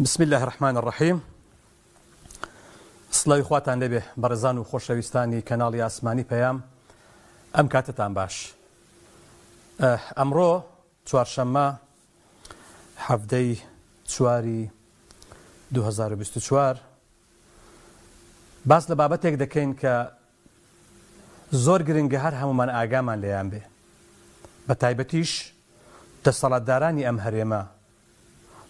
بسم اللە الرحمن الرحیم سڵاوی خواتان لێبێ بەڕێزان و خۆشەویستانی کەناڵی ئاسمانی پەیام ئەم کاتتان باش ئەمڕۆ چوارشەممە حەفتەی چواری 2024 باس لە بابەتێک دەکەین کە زۆر گرنگە هەر هەموومان ئاگامان لێیان بێ بە تایبەتیش دەسەڵاتدارانی ئەم هەرێمە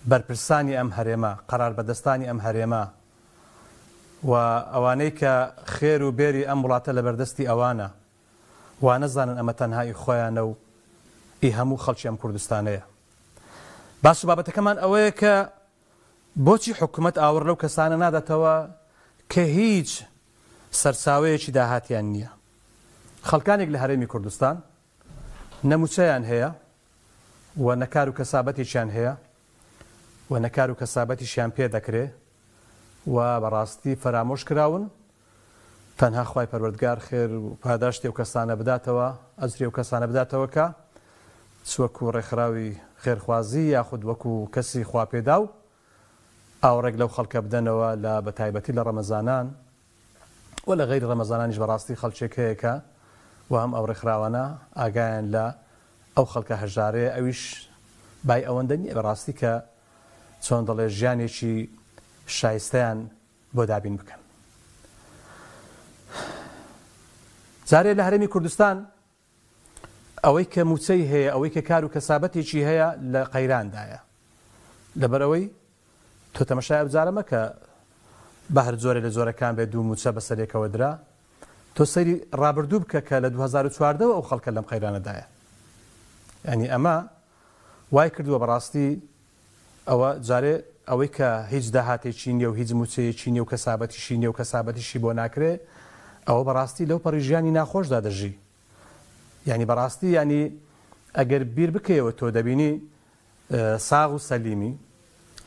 بەرپرسانی ئەم هەرێمە، قەراربەدەستانی ئەم هەرێمە و ئەوانەی کە خێر و بێری ئەم وڵاتە لەبەردەستی ئەوانە، وانەزانن ئەمە تەنها ئی خۆیانە و ئی هەموو خەڵکی ئەم کوردستانەیە. باس و بابەتەکەمان ئەوەیە کە بۆچی حکومەت ئاوڕ لەو کەسانە ناداتەوە کە هیچ سەرچاوەیەکی داهاتیان نییە. خەڵکانێک لە هەرێمی کوردستان نە موچەیان هەیە و نە کار و کەسابەتێکیان هەیە و نە کار و کەسابەتیشیان پێ دەکرێ و بەڕاستی فەرامۆش کراون تەنها خوای پەروەردگار خێر و پاداشتی ئەو کەسانە بداتەوە ئەجری ئەو کەسانە بداتەوە کە چ وەکو ڕێکخراوی خێرخوازی یاخود وەکو کەسی خواپێداو ئاوڕێک لەو خەڵکە بدەنەوە لە بەتایبەتی لە ڕەمەزانان و لە غەیری ڕەمەزانانیش بەڕاستی خەڵکێک هەیە کە و هەم ئەو ڕێکخراوانە ئاگایان لە ئەو خەڵکە هەژارەیە ئەویش بای ئەوەندە نییە بەڕاستی کە چۆن دەڵێ ژیانێکی شایستەیان بۆ دابین بکەن. جارێ لە هەرێمی کوردستان ئەوەی کە مووچەی هەیە، ئەوەی کە کار و کەسابەتێکی هەیە لە قەیراندایە. لەبەرئەوەی تۆ تەمەشای ئەو جارە مەکە بە هەر جۆرێ لە جۆرەکان بێت دوو مووچە بەسەرێکەوە درا، تۆ سەیری ڕابردوو بکە کە لە 2014 وە ئەو خەڵکە لەم قەیرانەدایە. یانی ئەمە وای کردووە بەڕاستی ئەوە جارێ ئەوەی کە هیچ داهاتێکی نیە و هیچ مووچەیەکی نیە و کەسابەتیشی نیە و کەسابەتیشی بۆ ناکرێ ئەوە بەڕاستی لەو پەڕی ژیانی ناخۆشدا دەژی یانی بەڕاستی یانی ئەگەر بیر بکەیەوە تۆ دەبینی ساغ و سەلیمی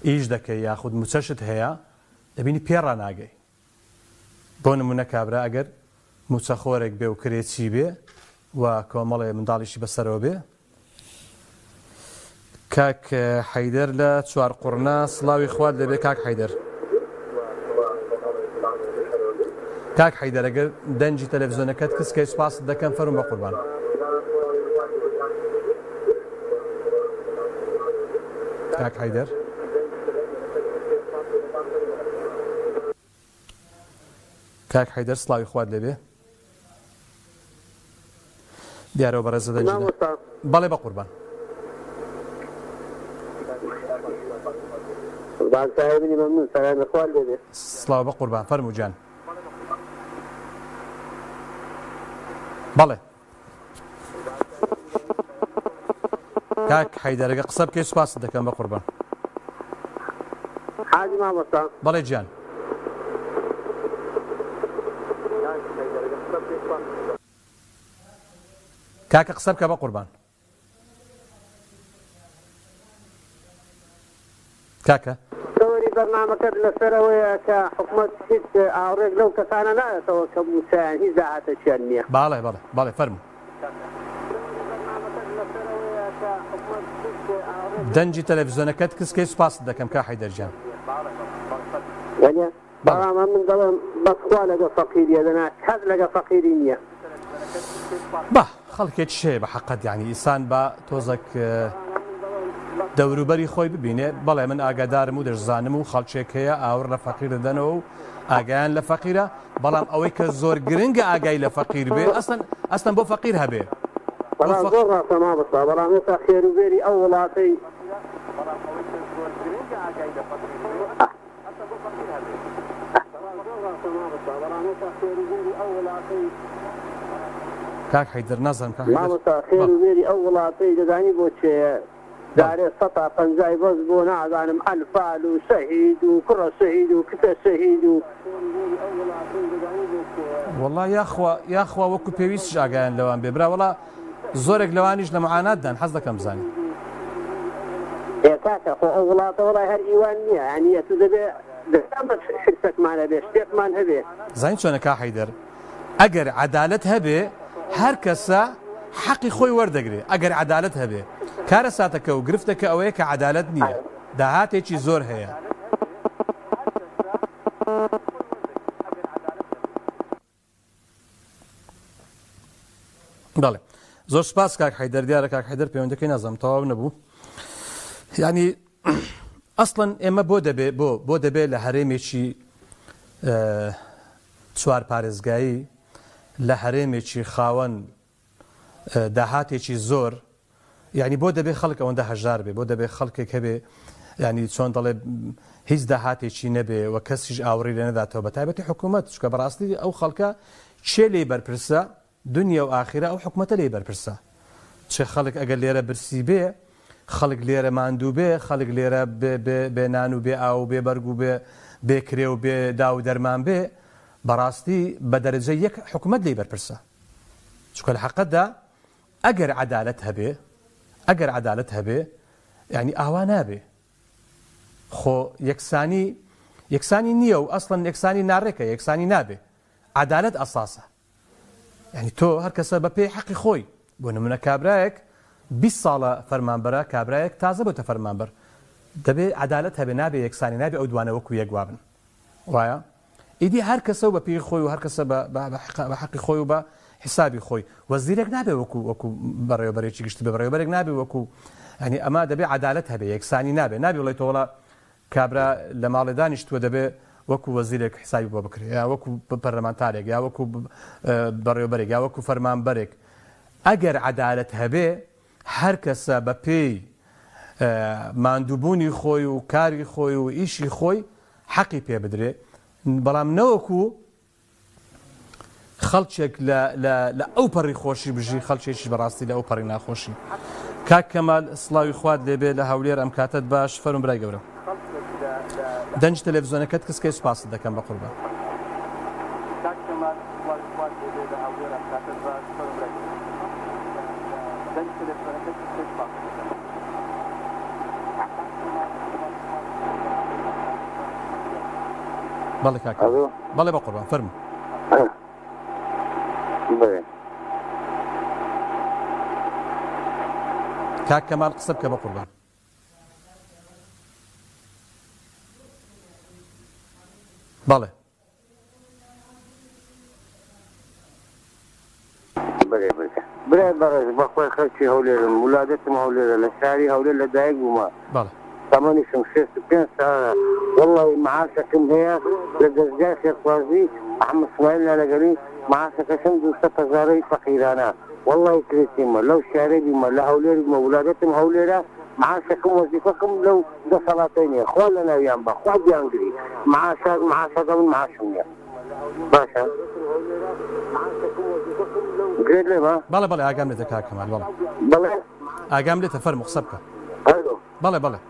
ئیش دەکەی یاخود مووچەشت هەیە دەبینی پێ ڕاناگەی بۆ نمونە کابرا ئەگەر موچەخۆرێک بێ و کرێچی بێ و کۆمەڵێ منداڵیشی بەسەرەوە بێ. کاک حەیدەر لە چوارقوڕنە سڵاوی خوات لێبێ کاک حەیدەر. کاک حەیدەر ئەگەر دەنگی تەلەفزیۆنەکەت کز کەی سوپاست دەکەم فەرموو بەقوربان. کاک حەیدەر. کاک حەیدەر سڵاوی خوات لێبێ دیارەوە بەڕێزە دەنگی مامۆستا بەڵێ بەقوربان. قوربان سایە منی مەمنون سەلامی خوات لێبێ. سڵاو بەقوربان فەرموو گیان. بەڵێ. کاک حەیدەر ئەگەر قسە بکەی سوپاست دەکەم بەقوربان. حاجی مامۆستا. بەڵێ گیان. کاکە قسە بکە بەقوربان. کاکە. تەوەری بەرنامەکەت لەسەر ئەوەیە کە حکومەت هیچ ئاوڕێک لەو کەسانە ناداتەوە کە مووچەیان هیچ داهاتێکیان نییە. بەڵێ بەڵێ بەڵێ فەرموو. دەنگی تەلەفزیۆنەکەت کز کەی سوپاست دەکەم کا حەیدەر گیان. وەنیە؟ بەڵام ئەمن دەڵێم بەس خوا لەگە فەقیریە دەنا کەس لەگە فەقیری نیە. با خەڵکێکیش هەیە بە حەقت یانی ئیسان با تۆزەک دەوروبەری خۆی ببینێ بەڵێ من ئاگادارم و دەشزانم و خەڵکێک هەیە ئاوڕ لە فەقیر دەدەنەوە و ئاگایان لە فەقیرە بەڵام ئەوەی کە زۆر گرنگە ئاگای لە فەقیر بێ ئەسڵەن ئەسڵەن بۆ فەقیر هەبێ بۆ بەڵام فەق زۆر ڕاستە مامۆستا بەڵام ئێستا خێروبێری ئەو وڵاتەی کاک حەیدەر نازانم کاک حەیدەر مامۆستا خێر و بێری ئەو وڵاتەی دەزانی بۆ چێیە جارێ سەتا پەنجای بەس بۆ نازانم ئەنفال و شەهید و کوڕە شەهید و کچە شەهید و. وەڵا یاخوا یاخوا وەکو پێویستیش ئاگایان لەوان بێ برا وەڵا زۆرێک لەوانیش لە معاناتدان حەز دەکەم بزانی. ئێ کاکە خۆ ئەو وڵاتە وەڵای هەر ئیوان نیە یانی ئەتوو دەبێ دەبێ حرسەکمان هەبێ شتێکمان هەبێ. زانی چۆنە کا حەیدەر ئەگەر عەدالەت هەبێ هەر کەسە حەقی خۆی وەردەگرێ ئەگەر عەدالەت هەبێ کارەساتەکە و گرفتەکە ئەوەیە کە عەدالەت نیە داهاتێکی زۆر هەیە. بەڵێ زۆر سپاس کاک حەیدەر دیارە کاک حەیدەر پەیوەندەکەی نازانم تەواو نەبوو یعنی ئەسڵەن ئێمە بۆ دەبێ بۆ بۆ دەبێ لە هەرێمێکی چوار پارێزگایی لە هەرێمێکی خاوەن داهاتێکی زۆر یعنی بۆ دەبێ خەڵک ئەوەندە هەژار بێ بۆ دەبێ خەڵکێک هەبێ یعنی چۆن دەڵێ هیچ داهاتێکی نەبێ و کەسیش ئاوڕی لێ نەداتەوە بە تایبەتی حکوومەت چکە بەڕاستی ئەو خەڵکە چێ لێی بەرپرسە دنیا و ئاخیرە ئەو حکومەتە لێی بەرپرسە چ خەڵک ئەگەر لێرە برسی بێ خەڵک لێرە ماندوو بێ خەڵک لێرە بێ بێ بێ نان و بێ ئاو و بێ بەرگ و بێ بێ کرێ و بێ داو و دەرمان بێ بەڕاستی بە دەرەجەی یەک حکومەت لێی بەرپرسە چونکە لە حەقەتدا ئەگەر عەدالەت هەبێ ئەگەر عەدالەت هەبێ یانی ئاوا نابێ خۆ یەکسانی یەکسانی نییە و ئەسڵەن یەکسانی ناڕێکە یەکسانی نابێ عەدالەت ئەساسە یانی تۆ هەر کەسە بە پێی حەقی خۆی بۆ نمونە کابرایەک 20 ساڵە فەرمانبەرە کابرایەک تازە بۆتە فەرمانبەر دەبێ عەدالەت هەبێ نابێ یەکسانی نابێ ئەو دوانە وەکو یەک وابن وایە ئیدی هەر کەسە و بە پێی خۆی و هەر کەسە بە بە حەقی خۆی و بە حسابی خۆی وەزیرێک نابێ وەکو وەکو بەڕێوەبەرێکی گشتی بێ بەڕێوەبەرێک نابێ وەکو یانی ئەمە دەبێ عەدالەت هەبێ یەکسانی نابێ نابێ بڵێ تۆ وەڵا کابرا لە ماڵێ دانیشتووە دەبێ وەکو وەزیرێک حسابی بۆ بکرێ یا وەکو پەرلەمانتارێک یا وەکو بەڕێوەبەرێک یا وەکو فەرمانبەرێک ئەگەر عەدالەت هەبێ هەر کەسە بە پێی ماندووبوونی خۆی و کاری خۆی و ئیشی خۆی حەقی پێ بدرێ بەڵام نەوەکو خەڵکێک لە لە لە ئەو پەڕی خۆشی بژی خەڵکێکیش بەڕاستی لە ئەو پەڕی ناخۆشی کاک کەمال سڵاوی خوات لێبێ لە هەولێر ئەم کاتەت باش فەرم برای گەورە دەنج تەلەڤزیۆنەکەت کسکەی سوپاست دەکەم بە قوربان. بەڵێ کاک ئەلۆ. بەڵێ بەقوربان فەرموو. بەێ. کاک کەمال قسە بکە بەقوربان. بەڵێ. بەرێ بەرێ. برای بەڕێز بەخوای خەلکی هەولێرم ولادەتم هەولێرە لە شاری هەولێر لە دایک بوومە بەڵێ. تەمەنیشم 65 ساڵە وەڵڵاهی معاشەکم هەیە لە دەزگای خێرخوازی ئەحمەد سمایل نانەگەلی معاشەکەشم 200 هەزارەی فەقیرانە وەڵڵاهی کرێچیمە لەو شارەی بیمە لە هەولێر بیمە ولادەتم هەولێرە معاشەکم وەزیفەکم لەو دەسەڵاتەی نیە خوا لەناویان با خوا بیانگری معاشە معاشەکە من معاشم نیە باشە گوێت لێمە؟ بەڵێ بەڵێ ئاگام لێتە کاک کەمال بەڵێ. بەڵێ. ئاگام لێتە فەرموو قسە بکە. ئەلۆ. بەڵێ بەڵێ.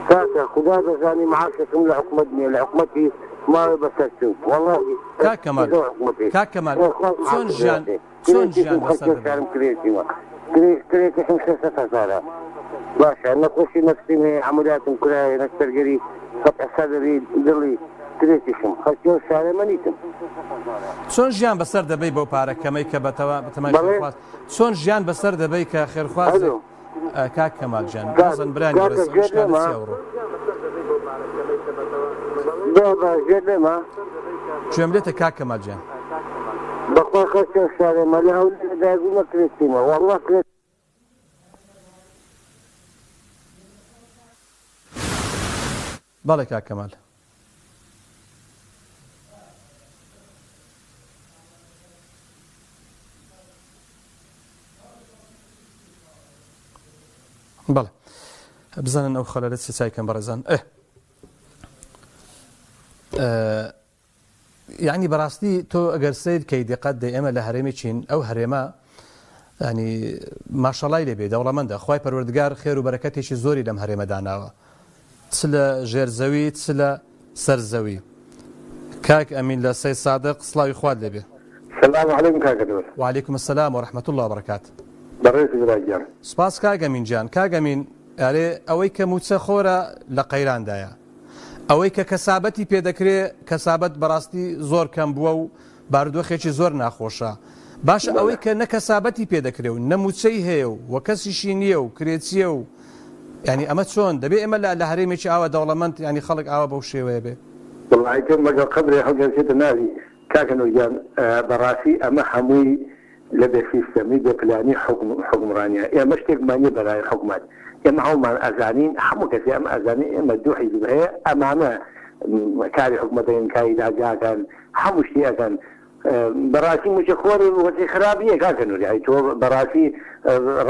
کاکە خودا دەزانی معاشەکم لە حکومەت نیە لە حکومەتی ماوێ بەسەر چوو وەڵاهی کاک کەمال کاک کەمال چۆن ژیان چۆن ژیان بەسەر دەبەی؟ کرێکەشم 600 هەزارە باشە نەخۆشی نەفسیم هەیە عەمەلیاتم کرایە نەشتەرگەری فەتح سەدری دڵی کرێکیشم خەڵکی ئەو شارە مەنیتم. چۆن ژیان بەسەر دەبەی بەو پارە کەمەی کە بەتەما بەتەمای بەڵێ خێرخواز چۆن ژیان بەسەر دەبەی کە خێرخوازێک ئەلۆ کاک کەمال گیان کاک نازن برانی کاکە بەڕێز ئەم گوێت شکالە لێمە چیە ئەوڕۆ؟ بابا گوێت لێمە؟ گوێم لێتە کاک کەمال گیان. بەخوا خەڵکی ئەو شارەمە لە هەولێر لەدایک بوومە کرێچیمە وەڵڵا کرێ بەڵێ کاک کەمال. بەڵێ بزانن ئەو خەلەلە چ چای کەم بەڕێزان ئێ یەعنی بەڕاستی تۆ ئەگەر سەیر کەی دیقەت دەی ئێمە لە هەرێمێکین ئەو هەرێمە ینی ماشەڵای لێ بێ دەوڵەمەندە خوای پەروەردگار خێر و بەرەکەتێکی زۆری لەم هەرێمە داناوە چ لە ژێر زەوی چ لە سەر زەوی کاک ئەمین لە سەید سادق سڵاوی خوات لێ بێ. سلام علیکم کاکە دۆست. وعلیکم السلام ورحمة اللە وبرکات. بەڕێزی برا گیان. سوپاس کاک ئەمین گیان. کاک ئەمین ئەرێ ئەوەی کە مووچە خۆرە لە قەیراندایە. ئەوەی کە کەسابەتی پێ دەکرێ کەسابەت بەڕاستی زۆر کەم بووە و بارودۆخێکی زۆر ناخۆشە. باشە ئەوەی کە نە کەسابەتی پێ دەکرێ و نە مووچەی هەیە و وە کەسیشی نییە و کرێچییە و یانی ئەمە چۆن دەبێ ئێمە لە لە هەرێمێکی ئاوا دەوڵەمەند یانی خەڵک ئاوا بەو شێوەیە بێ؟ وەڵا ئیتر مەگەر قەبرێ هەڵگەرچێتە ناوی کاکە نور گیان بەڕاستی ئەمە هەمووی. لە بێ سیستەمی بێ پلانی حوکم حوکمڕانیە ئێمە شتێکمان نیە بەناوی حکومەت ئێمە هەموومان ئەزانین هەموو کەسێ ئەمە ئەزانێ ئێمە دوو حیزب هەیە ئەمانە کاری حکومەت ئەکەن کاری دادگاکان هەموو شتی ئەکەن بەڕاستی موچە خۆر وەزعی خراپ نیە کاکە نوری ئەی تۆ بەڕاستی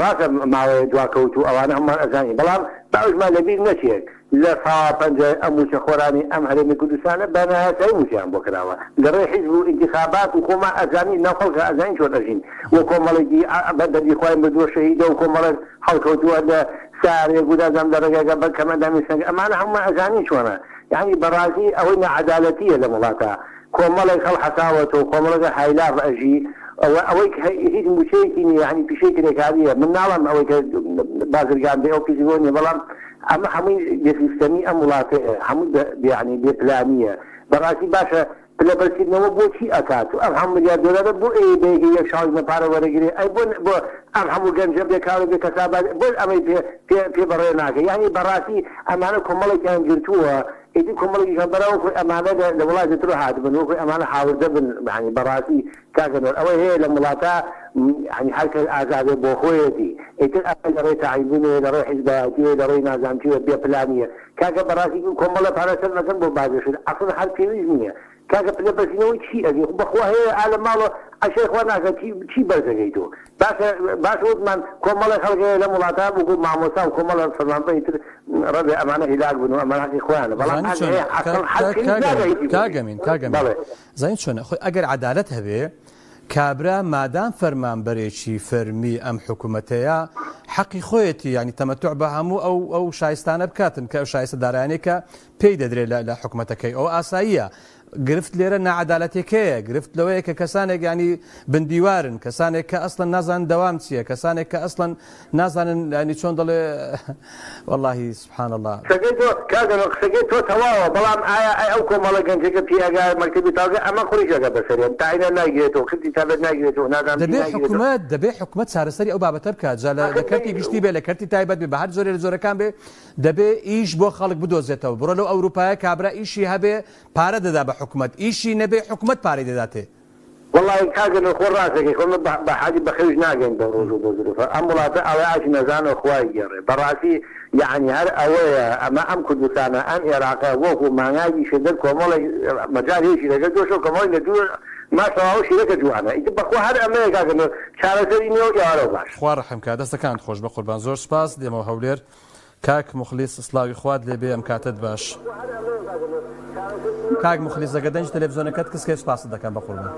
ڕاستە ماوەیە دواکەوتوو ئەوانە هەموومان ئەزانین بەڵام با ئەوشمان لەبیر نەچێت لە سا پەنجای ئەم موچە خۆرانەی ئەم هەرێمی کوردستانە بە نایاسایی موچەیان بۆ کراوە لە ڕێی حیزب و ئینتیخابات و خۆمان ئەزانین ناو خەڵکا ئەزانین چۆن ئەژین و کۆمەڵێکی بە دەردی خوای مردووە شەهیدە و کۆمەڵێک هەڵکەوتووە لە سارێک و نازانم لە ڕێگاکە بە کەمئەندامی سنگ ئەمانە هەموومان ئەزانین چۆنە یانی بەڕاستی ئەوەی ناعەدالەتیە لەم وڵاتە کۆمەڵێک هەڵحەساوەتەوە کۆمەڵێک هایلاڤ ئەژی ئەوە ئەوەی کە هیچ موچەیەکی نیە یانی پیشەی کرێکاریە من ناڵێم ئەوەی کە بازرگان بێ ئەو پیسی بۆ نیە بەڵام ئەمە هەمووی بێ سیستەمی ئەم وڵاتەیە هەمووی بێ یانی بێ پلانیە بەڕاستی باشە پلە بەرزکردنەوە بۆ چی ئەکات و ئەم هەموو ملیار دۆلارە بۆ ئەیەی بە یەکێک یەک شاویزمە پارە وەرەگرێ ئەی بۆ بۆ ئەم هەموو گەنجە بێ کار و بێ کەسابەت بۆ ئەمەی پێ پێ پێ بەڕێ ناکەی یانی بەڕاستی ئەمانە کۆمەڵێکیان گرتووە ئیدی کۆمەڵێکیشان بەرا وەکو ئەمانە لە لە وڵاتی ترو هاتبن وەکو ئەمانە هاوردە بن یانی بەڕاستی کاکە نور ئەوەی هەیە لەم وڵاتە یانی هەر کەس ئازادە بۆ خۆیەتی ئیتر ئەمە لە ڕێی تەعین بونەیە لە ڕێی حیزبایەتیە لە ڕێی نازانم چیە بێ پلانیە کاکە بەڕاستی کۆمەڵە پارە سەرف ئەکەن بۆ بازێ شت ئەسڵەن هەر پێویست نیە کاکە پلە بەرزینەوەی چی ئەگەی خو بەخوا هەیە ئا لە ماڵە عەشای خوا ناکا چی چی بەرز ئەگەی تۆ باشە باشە وتمان کۆمەڵێک خەڵک هەیە لەم وڵاتە وەکو مامۆستا و کۆمەڵە فەرمانبەری تر ڕەبێ ئەمانە هیلاک بن و ئەمانە حەقی خۆیانە بەڵام زانی ئاگە چۆنە هەیە کا ئەسڵەن هەر کا پێویست کاک ناکا ئەمین هیچی بۆ کاک بی ئەمین کاک ئەمین بەڵێ. زانی چۆنە خۆی ئەگەر عەدالەت هەبێ کابرا مادام فەرمانبەرێکی فەرمی ئەم حکومەتەیە حەقی خۆیەتی یانی تەمەتوع بە هەموو ئەو ئەو شایستانە بکاتن کە ئەو شایستە دارایانەی کە پێی دەدرێت لە لە حکومەتەکەی ئەوە ئاساییە گرفت لێرە ناعەدالەتێکەیە گرفت لەوەیە کە کەسانێک ینی بندیوارن کەسانێک کە ئەسڵەن نازان دەوام چییە کەسانێک کە ئەسڵەن نازانن ینی چۆن دەڵێ واللهی سبحان الله. قسەکەی تۆ کاکە نور قسەکەی تۆ تەواوە بەڵام ئایا ئەی ئەو کۆمەڵە گەنجەکە پێی ئەگا مەکتەبی تازە ئەمە قوریش ئەگا بەسەریان تاعینیان ناگرێتەوە کردی تابەت ناگرێتەوە نازانم چی دەبێ ناگرێتەوە. حکومەت دەبێ حکومەت چارەسەری ئەو بابەتە بکات جا لە ئاخر لە کەرتی گشتی بێ لە کەرتی تایبەت بێ بە هەر جۆرێ لە جۆرەکان بێ دەبێ ئیش بۆ خەڵک بدۆزێتەوە بڕۆ لەو ئەوروپایە کابرا ئیشی هەبێ پارە دەدا بە حکومەت ئیشی نەبێ حکومەت پارەی دەداتێ. وەڵاهی کاکە نور خۆ ڕاست دەکەی خۆ ئێمە بە حالی بە خەویش ناگەین بەو ڕۆژ و بەو زروفە ئەم وڵاتە ئەڵێ ئاش نەزانە خوای گێڕێ بەڕاستی یەعنی هەر ئەوەیە ئەمە ئەم کوردستانە ئەم ئێراقە وەکو مانگاکی شێدەر کۆمەڵێک مەجال هەیە شیرەکە دۆشە و کۆمەڵێک لە دوور ماشەڵا شیرەکە جوانە ئیتر بەخوا هەر ئەمەیە کاکە نور چارەسەری نیە و ئێوارەو باش. خوا ڕەحم کا دەستەکانت خۆش بەقوربان زۆر سوپاس دێمەوە هەولێر کاک موخلیس سڵاوی خوات لێ بێ ئەم کاتەت باش. کاک موخلیس ئەگەر دەنگی تەلەفزیۆنەکەت کز کەی سوپاست دەکەم بەقوربان.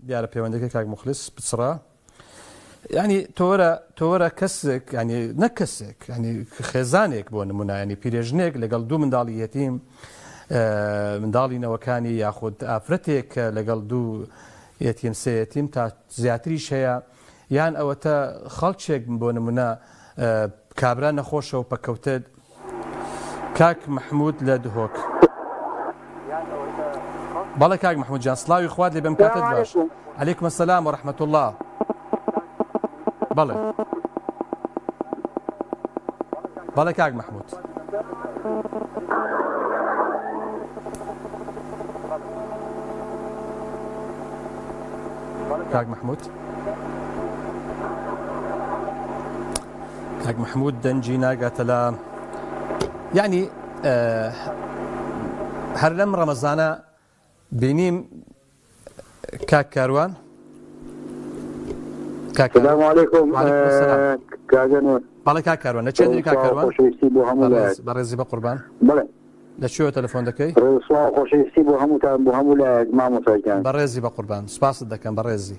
دیارە پەیوەندەکەی کاک موخلیس پچڕا. ینی تۆرە تۆرە کەسێک ینی نەک کەسێک ینی خێزانێک بۆ نمونە ینی پیرێژنێک لەگەڵ دوو منداڵی یەتیم منداڵی نەوەکانی یاخود ئافرەتێک کە لەگەڵ دوو یەتیم سێ یەتیم تا زیاتریش هەیە یان ئەوەتە خەڵکێک بۆ نمونە کابرا نەخۆشە و پەکەوتە کاک محمود لە دهۆک. بەڵێ کاک محمود جان سڵاوی خوات لێ بم کاتت باش. علیکم السلام و رحمة الله. بەڵێ بەڵێ کاک محمود. کاک محمود. کاک محمود دەنگی ناگاتە لە یعنی هەر لەم ڕەمەزانە بینیم کاک کاروان کاک سلام علیکم کاک نور بەڵێ کاک کاروان لە چێ کاک کاروان خۆشەویستی بۆ هەموو بەڕێزی بە قوربان بەڵێ لە کوێوە تەلەفۆن دەکەی؟ ڕێز سڵاو خۆشەویستی بۆ هەمووتان بۆ هەموو لایەک مامۆستا گیان. بەڕێزی بەقوربان سوپاست دەکەم بەڕێزی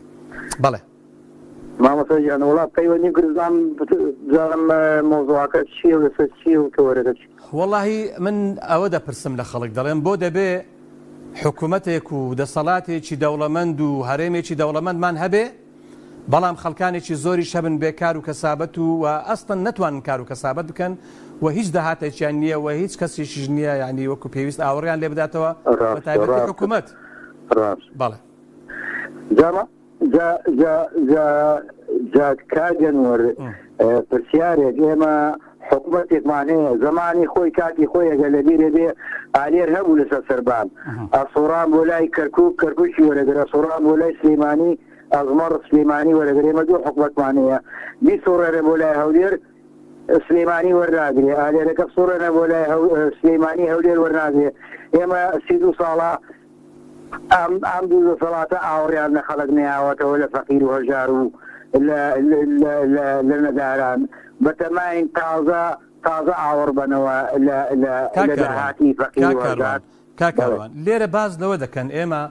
بەڵێ. مامۆستا گیان وەڵا پەیوەندیم کرد بزانم بزانم مەوزوعەکە چییە و لەسەر چییە و تەوەرەکە چییە. وەڵاهی من ئەوە دەپرسم لە خەڵک دەڵێم بۆ دەبێ حکومەتێک و دەسەڵاتێکی دەوڵەمەند و هەرێمێکی دەوڵەمەندمان هەبێ بەڵام خەڵکانێکی زۆریش هەبن بێ کار و کەسابەت و و ئەسڵەن نەتوانن کار و کەسابەت بکەن و هیچ داهاتێکیان نییە و هیچ کەسێکیش نییە یانی وەکو پێویست ئاوڕیان لێ بداتەوە بە ڕاستە تایبەتی ڕاستە حکومەت. ڕاست. بەڵێ. جا جا جا جا جا کاک ئەنوەر پرسیارێک ئێمە. حکومەتێکمان هەیە زەمانی خۆی کاتی خۆی ئەگەر لە بیرێ بێ ئالێر هەبوو لەسەر سەربان ئەسوڕان بۆ لای کەرکوک کەرکوکی وەرەگرت ئەسوڕان بۆ لای سلیمانی ئەزمەڕ سلیمانی وەرەگرێ ئێمە دوو حکومەتمان هەیە بیسوڕێنە بۆ لای هەولێر سلیمانی وەرناگرێ ئالێرەکە بسوڕێنە بۆ لای سلیمانی هەولێر وەرناگرێ ئێمە 32 ساڵە ئەم ئەم دوو دەسەڵاتە ئاوڕیان لە خەڵک نەیاوەتەوە لە فەقیر و هەژار و لە لە لە لە نەداران بەتەماین تازە تازە ئاوڕ بەنەوە لە لە کاک لە کاروان داهاتی فەقیر کاک و کاروان هەژار کاک بەڵێ. کاروان لێرە باس لەوە دەکەن ئێمە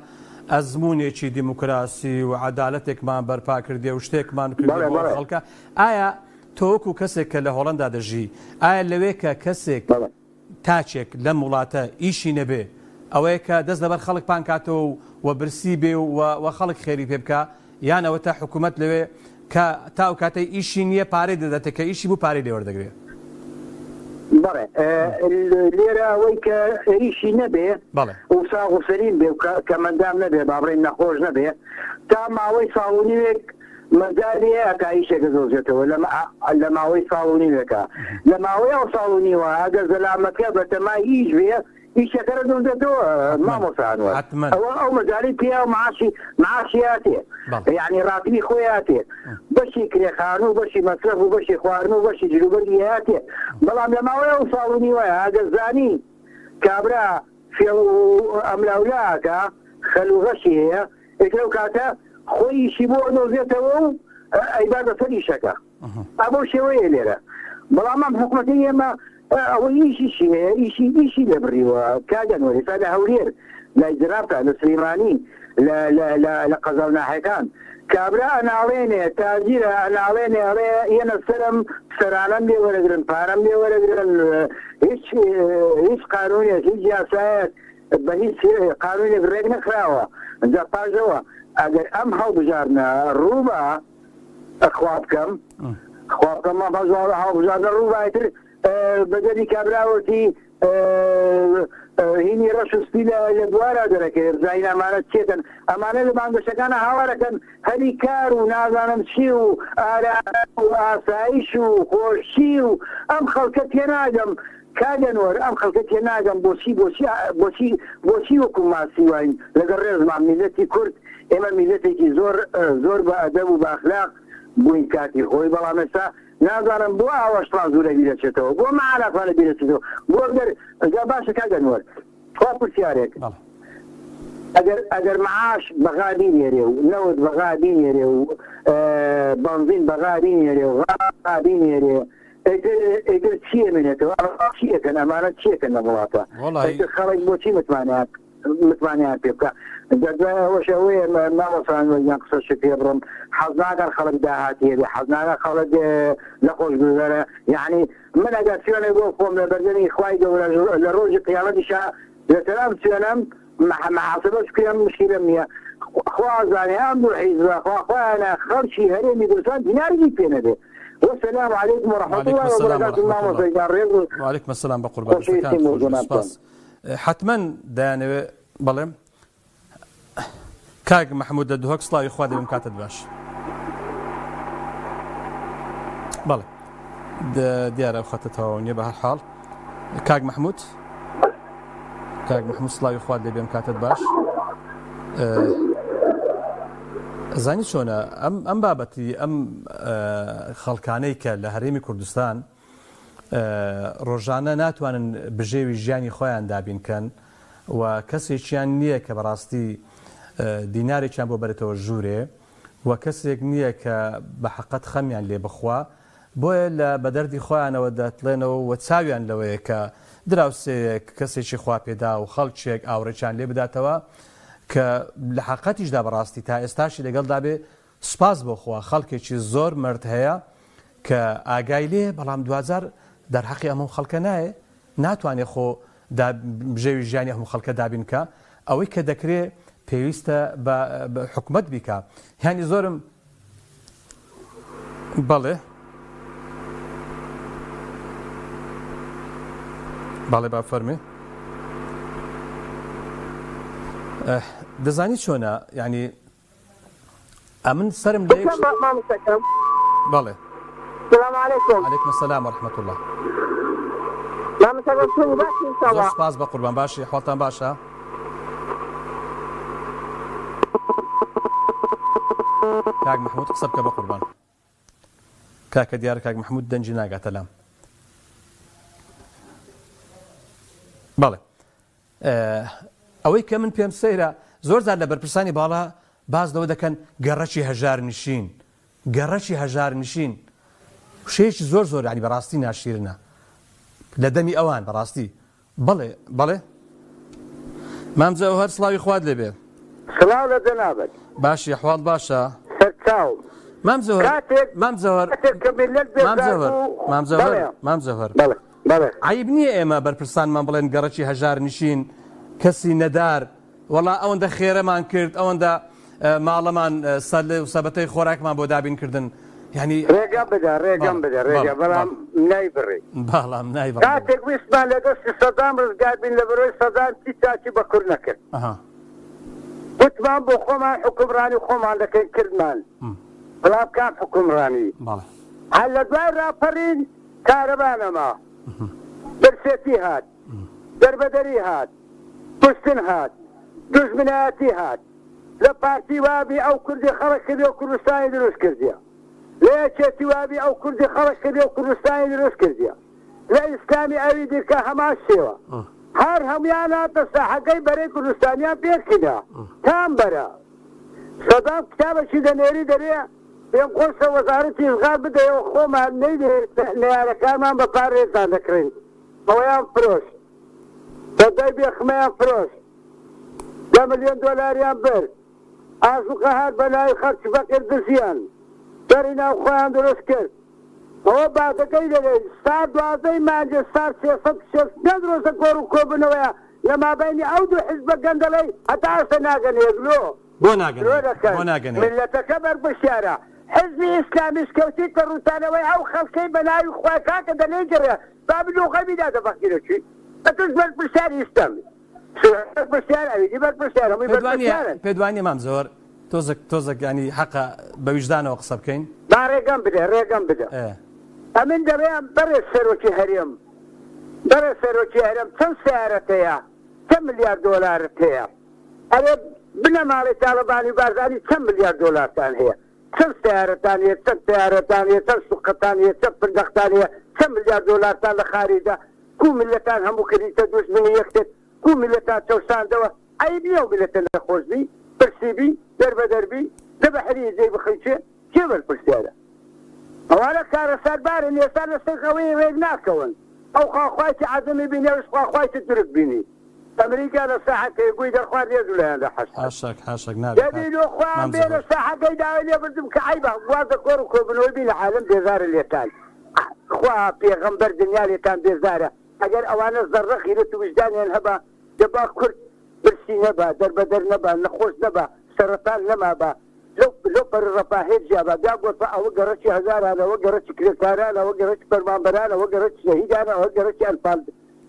ئەزموونێکی دیموکراسی و عەدالەتێکمان بەرپا کردیە و شتێکمان کردیە بەڵێ بۆ ئەو بەڵێ. خەڵکە ئایا تۆ وەکو کەسێک کە لە هۆڵەندا دەژی ئایا لەوێ کە کەسێک بەڵێ. تاکێک لەم وڵاتە ئیشی نەبێ ئەوەیە کە دەست لەبەر خەڵک پان کاتەوە و و برسی بێ و و خەڵک خێری پێ بکا یان ئەوەتا حکومەت لەوێ کە تا ئەو کاتەی ئیشی نییە پارەی دەداتێ کە ئیشی بوو پارەی لێ وەردەگرێ. بەڵێ لێرە ئەوەی کە ئیشی نەبێ بەڵێ. و ساغ و سەلیم بێ و کەمەندام نەبێ با بڵێین نەخۆش نەبێ تا ماوەی ساڵ و نیوێک مەجالی هەیە تا ئیشێک دۆزێتەوە لە ماوەی ساڵ و نیوێکا لە ماوەی ئەو ساڵ و نیوە ئەگەر زەلامەکە بەتەمای ئیش بێ ئیشەکە دەدۆزێتەوە مامۆستا ئەنوەر ئەوە ئەو مەجالی پێیا و معاشی معاشی هاتێ یعنی ڕاتبی خۆی هاتێ بەشی کرێخان و بەشی مەسرەف و بەشی خواردن و بەشی جلوبەرگی هاتێ بەڵام لە ماوەی ئەو ساڵ و نیوەیە ئەگەر زانی کابرا فێڵ و ئەملاولا ئەکا خەل و غەشی هەیە ئیتر ئەو کاتە خۆی ئیشی بۆ ئەدۆزێتەوە و ئەیباتە سەر ئیشەکە ئا بەو شێوەیە لێرە بەڵام ئەم حکومەتەی ئێمە ئەوەی ئیشیشی هەیە ئیشی ئیشی لێ بڕیوە کاک ئەنوەر ئێستا لە هەولێر لای جەنابتان لە سلیمانی لە لە لە لە قەزا و ناحیەکان کابرا ئەناڵێنێ تاجیرە ئەناڵێنێ ئەڵێ یەنە سەرم سەرانەم لێ وەرەگرن پارەم لێ وەرەگرن هیچ هیچ قانونێک هیچ یاسایەک بە هیچ قانونێک ڕێک نەخراوە جا پاژەوە ئەگەر ئەم هەڵبژاردنە ڕووبا خوا بکەم خوا بکەم ئەم هەڵبژاردنە ڕووبا ئیتر بە دەمی کابراوەتی هینی ڕەش و سپی لە دوارا دەرەکەوێ بزانین ئەمانە چێکن ئەمانە لە بانگەشەکانە هاوارەکەن هەلی کار و نازانم چی و ئارام و ئاسایش و خۆشی و ئەم خەڵکە تێناگەم کاک ئەنوەر ئەم خەڵکە تێناگەم بۆچی بۆچی بۆچی بۆچی وەکو ماسی واین لەگەڵ ڕێزمان میللەتی کورد ئێمە میللەتێکی زۆر زۆر بە ئەدەب و بە ئەخلاق بووین کاتی خۆی بەڵام ئێستا نازانم بۆ ئاوا شتمان زوو لەبیر ئەچێتەوە بۆ مەعالاکمان لەبیر ئەچێتەوە بۆ گەر جا باشە کاک ئەنوەر تخوا پرسیارێک ئەگەر ئەگەر معاش بەغا بینێرێ و نەوت بەغا بینێرێ و بەنزین بەغا بینێرێ و غا بینێرێ ئیتر ئیتر چی ئەمێنێتەوە چی ئەکەن ئەمانە چی ئەکەن لەم وڵاتە ئیتر خەڵک بۆچی متمانەیان متمانەیان پێ بکا جا دوای ئەوەش ئەوەیە مامۆستا ئەنوەر گیان قسەشت پێ بڕم حەز ناکەن خەڵک داهاتی هەبێ حەز ناکەن خەڵک لە خۆشگوزەرە یەعنی من ئەگەر سوێنێک بۆ بخۆم لە بەردەمی خوای گەورە لە ڕۆژی قیامەتیشا لەسەر ئەم سوێنەم محاسبەش بکرێم مشکیلەم نییە خوا ئەزانێ ئەم دوو حیزبە خوا خۆیانە خەڵکی هەرێمی کوردستان دینارێکی پێ نەبێ وسلام علیکم ورحمة وعلیکم الله السلام وبرکاته ورحمة الله مامۆستا گیان ڕێز و وعلیکم السلام بە قوربان خۆشەویستیم دەستەکانت بۆ خۆش بێ جەنابتان. سوپاس حەتمەن دەیانەوێ بەڵێ کاک مەحمود لە دهۆک سڵاوی خوا دەبم کاتت باش بەڵێ دیارە ئەو خەتە تەواو نییە بە هەر حاڵ کاک مححمود کاک مححمود سڵاوی خوات لێ بێم کاتت باش زانی چۆنە ئەم ئەم بابەتی ئەم خەڵکانەی کە لە هەرێمی کوردستان ڕۆژانە ناتوانن بژێوی ژیانی خۆیان دابین کەن و کەسێکیان نییە کە بەڕاستی دینارێکیان بۆ بەرێتەوە ژوورێ و کەسێک نییە کە بە حەقەت خەمیان لێ بخوا بۆیە لە بەدەردی خۆیانەوە دەتڵێنەوە و چاویان لەوەیە کە دراوسێیەک کەسێکی خواپێدا و خەڵکێک ئاوڕێکیان لێ بداتەوە کە لە حەقەتیشدا بەڕاستی تا ئێستاشی لەگەڵدا بێ سوپاس بۆ خوا خەڵکێکی زۆر مەرد هەیە کە ئاگای لێیە بەڵام دواجار دەرحەقی ئەم هەموو خەڵکە نایێ ناتوانێ خۆ دا بژێوی ژیانی هەموو خەڵکە دابین بکا ئەوەی کە دەکرێ پێویستە بە حکومەت بیکا یانی زۆرم بەڵێ بەڵێ با فەرمێ دەزانی چۆنە یعنی ئەمن سەرم لە یەک مامۆستاکەم بەڵێ. سلام علیکم. علیکم السلام و رحمة اللە. مامۆستا گوڵ چۆنی باشی ان شاء زۆر اللە. سوپاس بەقوربان باشی حاڵتان باشە؟ کاک محمود قسە بکە بەقوربان. کاکە دیارە کاک محمود دەنگی ناگاتە لام. بەڵێ ئەوەی کە من پێم سەیرە زۆر جار لە بەرپرسانی باڵا باس لەوە دەکەن گەڕەکی هەژارنشین گەڕەکی هەژارنشین وشەیەکی زۆر زۆر یانی بەڕاستی ناشیرنە لە دەمی ئەوان بەڕاستی بەڵێ بەڵێ مام جەوهەر سڵاوی خوات لێبێ. سڵاو لە جەنابت. باشی ئەحواڵت باشە؟ سەرچاوم. مام جەوهەر کاتێک مام جەوهەر کاتێک کە میللەت مام بێزار جەوهەر بوو مام جەوهەر بەڵێ مام جەوهەر بەڵێ بەڵێ. عەیب نییە ئێمە بەرپرسانمان بڵێن گەڕەکی هەژارنشین کەسی نەدار وەڵا ئەوەندە خێرەمان کرد ئەوەندە ماڵەمان سەل و سەبەتەی خۆراکمان بۆ دابین کردن یانی ڕێگەم بدە ڕێگەم بەڵێ بدە ڕێگە بەڵێ بەڵام بەڵێ نایبڕی. بەڵام نایبڕم بەڵێ. کاتێک ویستمان لە دەستی سەدام ڕزگار بین لە بەرۆی سەدام چی چاکی بە کورد نەکرد. ئەها. گوتمان بۆ خۆمان حوکمڕانی خۆمان دەکەین کردمان بەڵام کام حوکمڕانی؟ بەڵێ. هەر لە دوای ڕاپەڕین کارەبا نەما، برسێتی هات، دەربەدەری هات، کوشتن هات، دوژمنایەتی هات، لە پارتی وابی ئەو کوردی خەڵک کردیە و کوردستانی دروست کردیە، لە یەکێتی وابی ئەو کوردی خەڵک کردیە و کوردستانی دروست کردیە، لە ئیسلامی ئەوی دیکە هەمان شێوە. هەر هەموویان هاتە ساحەکەی بەرەی کوردستانیان پێکهینا. کام بەرە؟ سەدام کتابەکی دەنێری دەرێ پێم خۆشە وەزارەتی ئیشغال بدەیەوە خۆمان نەیدەیە نەیارەکانمان بە پارێزان دەکڕین. ئەوەیان فرۆشت. سەدای بێخمەیان فرۆشت. دە ملیۆن دۆلاریان برد. ئازوقە هات بە ناوی خەڵکی فەقیر دزیان. شەڕی ناوخۆیان دروست کرد. ئەوە بازەکەی دەلێی سار دوازدەی مانگێ سار 365 رۆژە کۆڕ و کۆبونەوەیە لە مابەینی ئەو دوو حیزبە گەندەڵەی هەتا ئێستا ناگەنە یەک لۆ بۆ ناگەنە درۆ یەک دەکەن بۆ ناگەنە یەک. میللەتەکە بەرپرسیارە حیزبی ئیسلامیش کەوتیتە ڕوتانەوەی ئەو خەڵکەی بە ناوی خوا کاکە دەلێی گەڕێ با بلوغە بیداتە فەقیرەکی ئەتوش بەرپرسیاری ئیسلامی شیعە بەرپرسیار ئەویدی بەرپرسیار هەمووی پێت وانیە بەرپرسیارن. پێت وانیە مام زۆر تۆزەک تۆزەک یانی حەقە بە ویژدانەوە قسە بکەین؟ با ڕێگەم بدە ڕێگەم بدە ئێ. ئەمن دەڵێم بەڕێز سەرۆکی هەرێم بەڕێز سەرۆکی هەرێم چەند سەیارەت هەیە چەند ملیار دۆلارت هەیە ئەرێ بنەماڵەی تاڵەبانی و بارزانی چەند ملیار دۆلارتان هەیە چەند سەیارەتان هەیە چەند تەیارەتان هەیە چەند شوقەتان هەیە چەند فندەقتان هەیە چەند ملیار دۆلارتان لە خاریجە کوو میللەتان هەموو کردیتە دوژمنی یەکتر کوو میللەتان چەوساندەوە عەیب نیە ئەو میللەتە نەخۆش بی برسی بی دەربەدەر بی دە بەحری جێی بخنکێ کێ بەرپرسیارە ئەوانە کارەساتبارن ئێستا لەسەر ئەوەی ڕێک ناکەون ئەو خواخوایکی عەجەمی بینی ئەویش خواخوایکی تورک بینی ئەمریکا لە ساحەکەی گوی دەرخوارد لێ زولایان لە حەشد حاشاک حاشاک نابێ دەبی کاک لۆ خۆیان مام بێنە زەهۆر. ساحەکەی داوای لێ بردم کە عەیبە واز لە کۆڕ و کۆبونەوەی بینە عالەم بێزارە لێتان خوا پێغەمبەر دنیا لێتان بێزارە ئەگەر ئەوانە زەڕە غیرەت و ویژدانیان هەبا دەبا کورد برسی نەبا دەربەدەر نەبا نەخۆش نەبا سەرەتان نەمابا لەو لەو پەڕی ڕەفاهیەت ژیابا بیا گۆتبا ئەوە گەڕەکی هەژارانە ئەوە گەڕەکی کرێکارانە ئەوە گەڕەکی فەرمانبەرانە ئەوە گەڕەکی شەهیدانە ئەوە گەڕەکی ئەنفال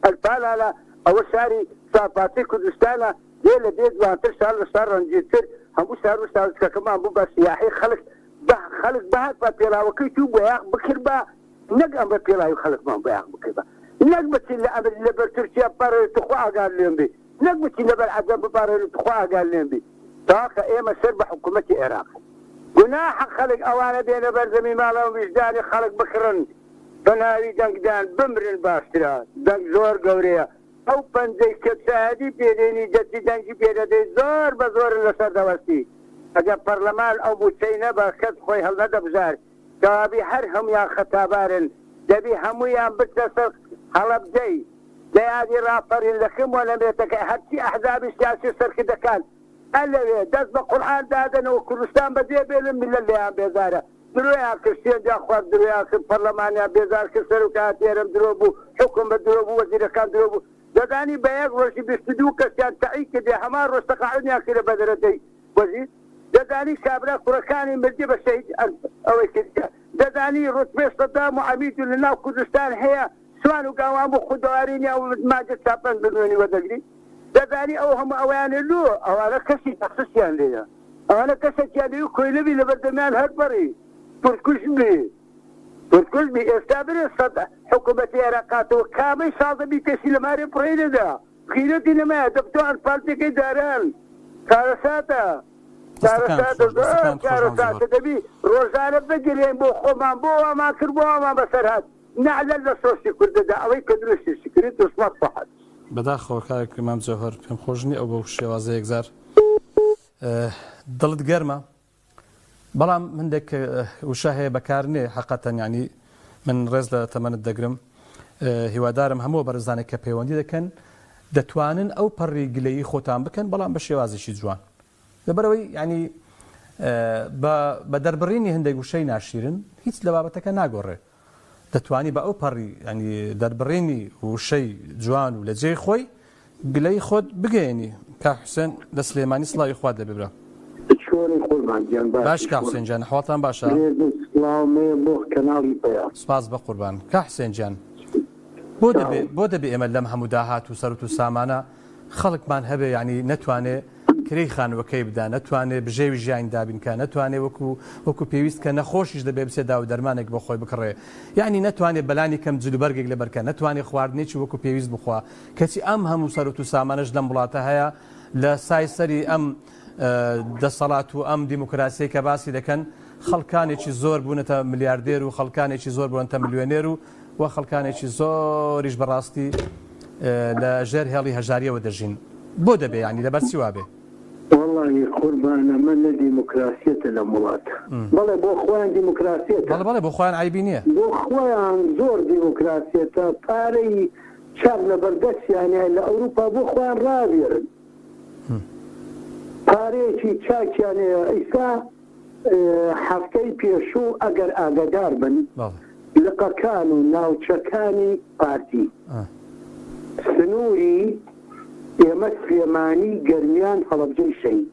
ئەنفالانە ئەوە شاری چوارپارچەی کوردستانە دێ لە دێ جوانتر شار لە شار ڕەنگینتر هەموو شار و شارۆچکەکەمان بوو بە سیاحی خەڵک بە خەڵک بهاتبا پێڵاوەکەی توو بۆیاخ بکردبا نەک ئەم بە پێڵاوی خەڵکمان بۆیاخ بکردبا نەک بچین لە ئەمری لەبەر تورکیا بپاڕێن توخوا ئاگات لێم بی نەک بچین لەبەر عەجەم بپاڕێن توخوا ئاگات لێم بی تاکە ئێمە سەر بە حکومەتی عێراقین گوناحە خەڵک ئەوانە بێنە بەردەمی ماڵەوە ویژدانی خەڵک بکڕن بە ناوی دەنگدان بمرن باشترە دەنگ زۆر گەورەیە ئەو پەنجەی کە شایەدی پێ دێنی دەچی دەنگی پێ دەدەی زۆر بە زۆرن لەسەر دەوەستی ئەگەر پەڕلەمان ئەو موچەی نەبا کەس خۆی هەڵنەدەبژارد کەوابی هەر هەمویان خەتابارن دەبی هەمویان بچنە سەر هەڵەبجەی لە یادی ڕاپەرین لە کم وەنەمێتەکەی هەرچی ئەحزابی سیاسی و سەرکردەکان ئەلەوێ دەست بە قورئان دادەنەوە کوردستان بەجێ بێلن میللەت لێیان بێزارە درۆیان کرد سوێندیان خوارد درۆیان کرد پەرلەمانیان بێزار کرد سەرۆکایەتی هەرێم درۆ بوو حوکم بە درۆ بوو وەزیرەکان درۆ بوو دەزانی بە یەک ڕۆژی 22 کەسیان تەعین کردی هەمان ڕۆژ تەقاعودیان کردە بە دەرەجەی وەزیر دەزانی کابرا کوڕەکانی مردی بە شەهید ئەوەی کردیە دەزانی ڕوتبەی سەدام و عەمید و لەناو کوردستان هەیە سوان و گاوان بوو خوردەواری نیە و ماجد تا پەنج ملیۆنی وەردەگری دەزانی ئەو هەموو ئەوەیانە لۆ ئەوانە کەسی تەخسیان لێیە ئەوانە کەسێکیان لێ کۆیلە بی لەبەر دەمیان هەر پەڕی پرکوش بی. کوردکوژ بی ئێستا برێ سەد حکومەتی عێراقاتەوە کامەی شازە بی کەسی لە مارێ پڕی دەدا غیرەتی نەمایە دەبتۆ ئەنفال پێکەی جاران کارەساتە دەستەکانت کارەساتە خۆش زۆر دەستەکانت خۆش مام کارەساتە جەوهەر. دەبی ڕۆژانە بگرێن بۆ خۆمان بۆ وامان کرد بۆ وامان بەسەر هات نەعلەت لە سۆسی کوردەدا ئەوەی کە دروستیشی کرد دەسڵات خواحافیز. بەداخەوە کاک مام جەوهەر پێم خۆش نیە ئەو بەو شێوازە یەکجار دڵت گەرمە بەڵام هەندێک وشە هەیە بەکار نێ حەقەتەن یانی من ڕێز لە تەمەنت دەگرم هیوادارم هەموو بەڕێزانێک کە پەیوەندی دەکەن دەتوانن ئەو پەڕی گلەیی خۆتان بکەن بەڵام بە شێوازێکی جوان لەبەرەوەی ینی بە دەربڕینی هەندێک وشەی ناشیرن هیچ لە بابەتەکە ناگۆڕێ دەتوانی بە ئەو پەڕی یانی دەربڕینی وشەی جوان و لە جێی خۆی گلەی خۆت بگەیەنی. کاک حوسێن لە سلێمانی سڵاوی خوات لێ بێ برا. چۆنی قوربان گیان باش باشی کاک حوسێن گیان ئەحواڵتان باشە؟ ڕێز و سڵاوم هەیە بۆ کەناڵی پەیام. سپاس بەقوربان. کاک حوسێن گیان بۆ دەبێ بۆ دەبێ ئێمە لەم هەموو داهات و سەروت و سامانە خەڵکمان هەبێ یانی نەتوانێ کرێی خانوەکەی بدا، نەتوانێ بژێوی ژیانی دابین کا، نەتوانێ وەکو وەکو پێویست کە نەخۆشیش دەبێ بچێ داو دەرمانێک بۆ خۆی بکڕێ، یەعنی نەتوانێ بەلانی کەم جلوبەرگێک لەبەر کا، نەتوانێ خواردنێکی وەکو پێویست بخوا، کەچی ئەم هەموو سەروت و سامانەش لەم وڵاتە هەیە لە سای سەری ئەم دەسەڵات و ئەم دیموکراسیەی کە باسی دەکەن خەڵکانێکی زۆر بوونەتە ملیاردێر و خەڵکانێکی زۆر بوونەتە ملیۆنێر و و خەڵکانێکی زۆریش بەڕاستی لە ژێر هێڵی هەژاریەوە دەژین بۆ دەبێ یانی لەبەر چی وابێ؟ وەڵاهی قوربان ئەمە نە دیموکراسیەتە لەم وڵاتە بەڵێ بۆ خۆیان دیموکراسیەتە. بەڵێ بەڵێ بۆ خۆیان عەیبی نیە. بۆ خۆیان زۆر دیموکراسیەتە پارەی چاک لەبەر دەستیانە لە ئەوروپا بۆ خۆیان ڕابێرن پارەیەکی چاکیان هەیە ئیستا هەفتەی پێشوو ئەگەر ئاگەدار بن لقەکان و ناوچەکانی پارتی سنووری ئێمە سلێمانی گەرمیان هەڵەبجەی شەهید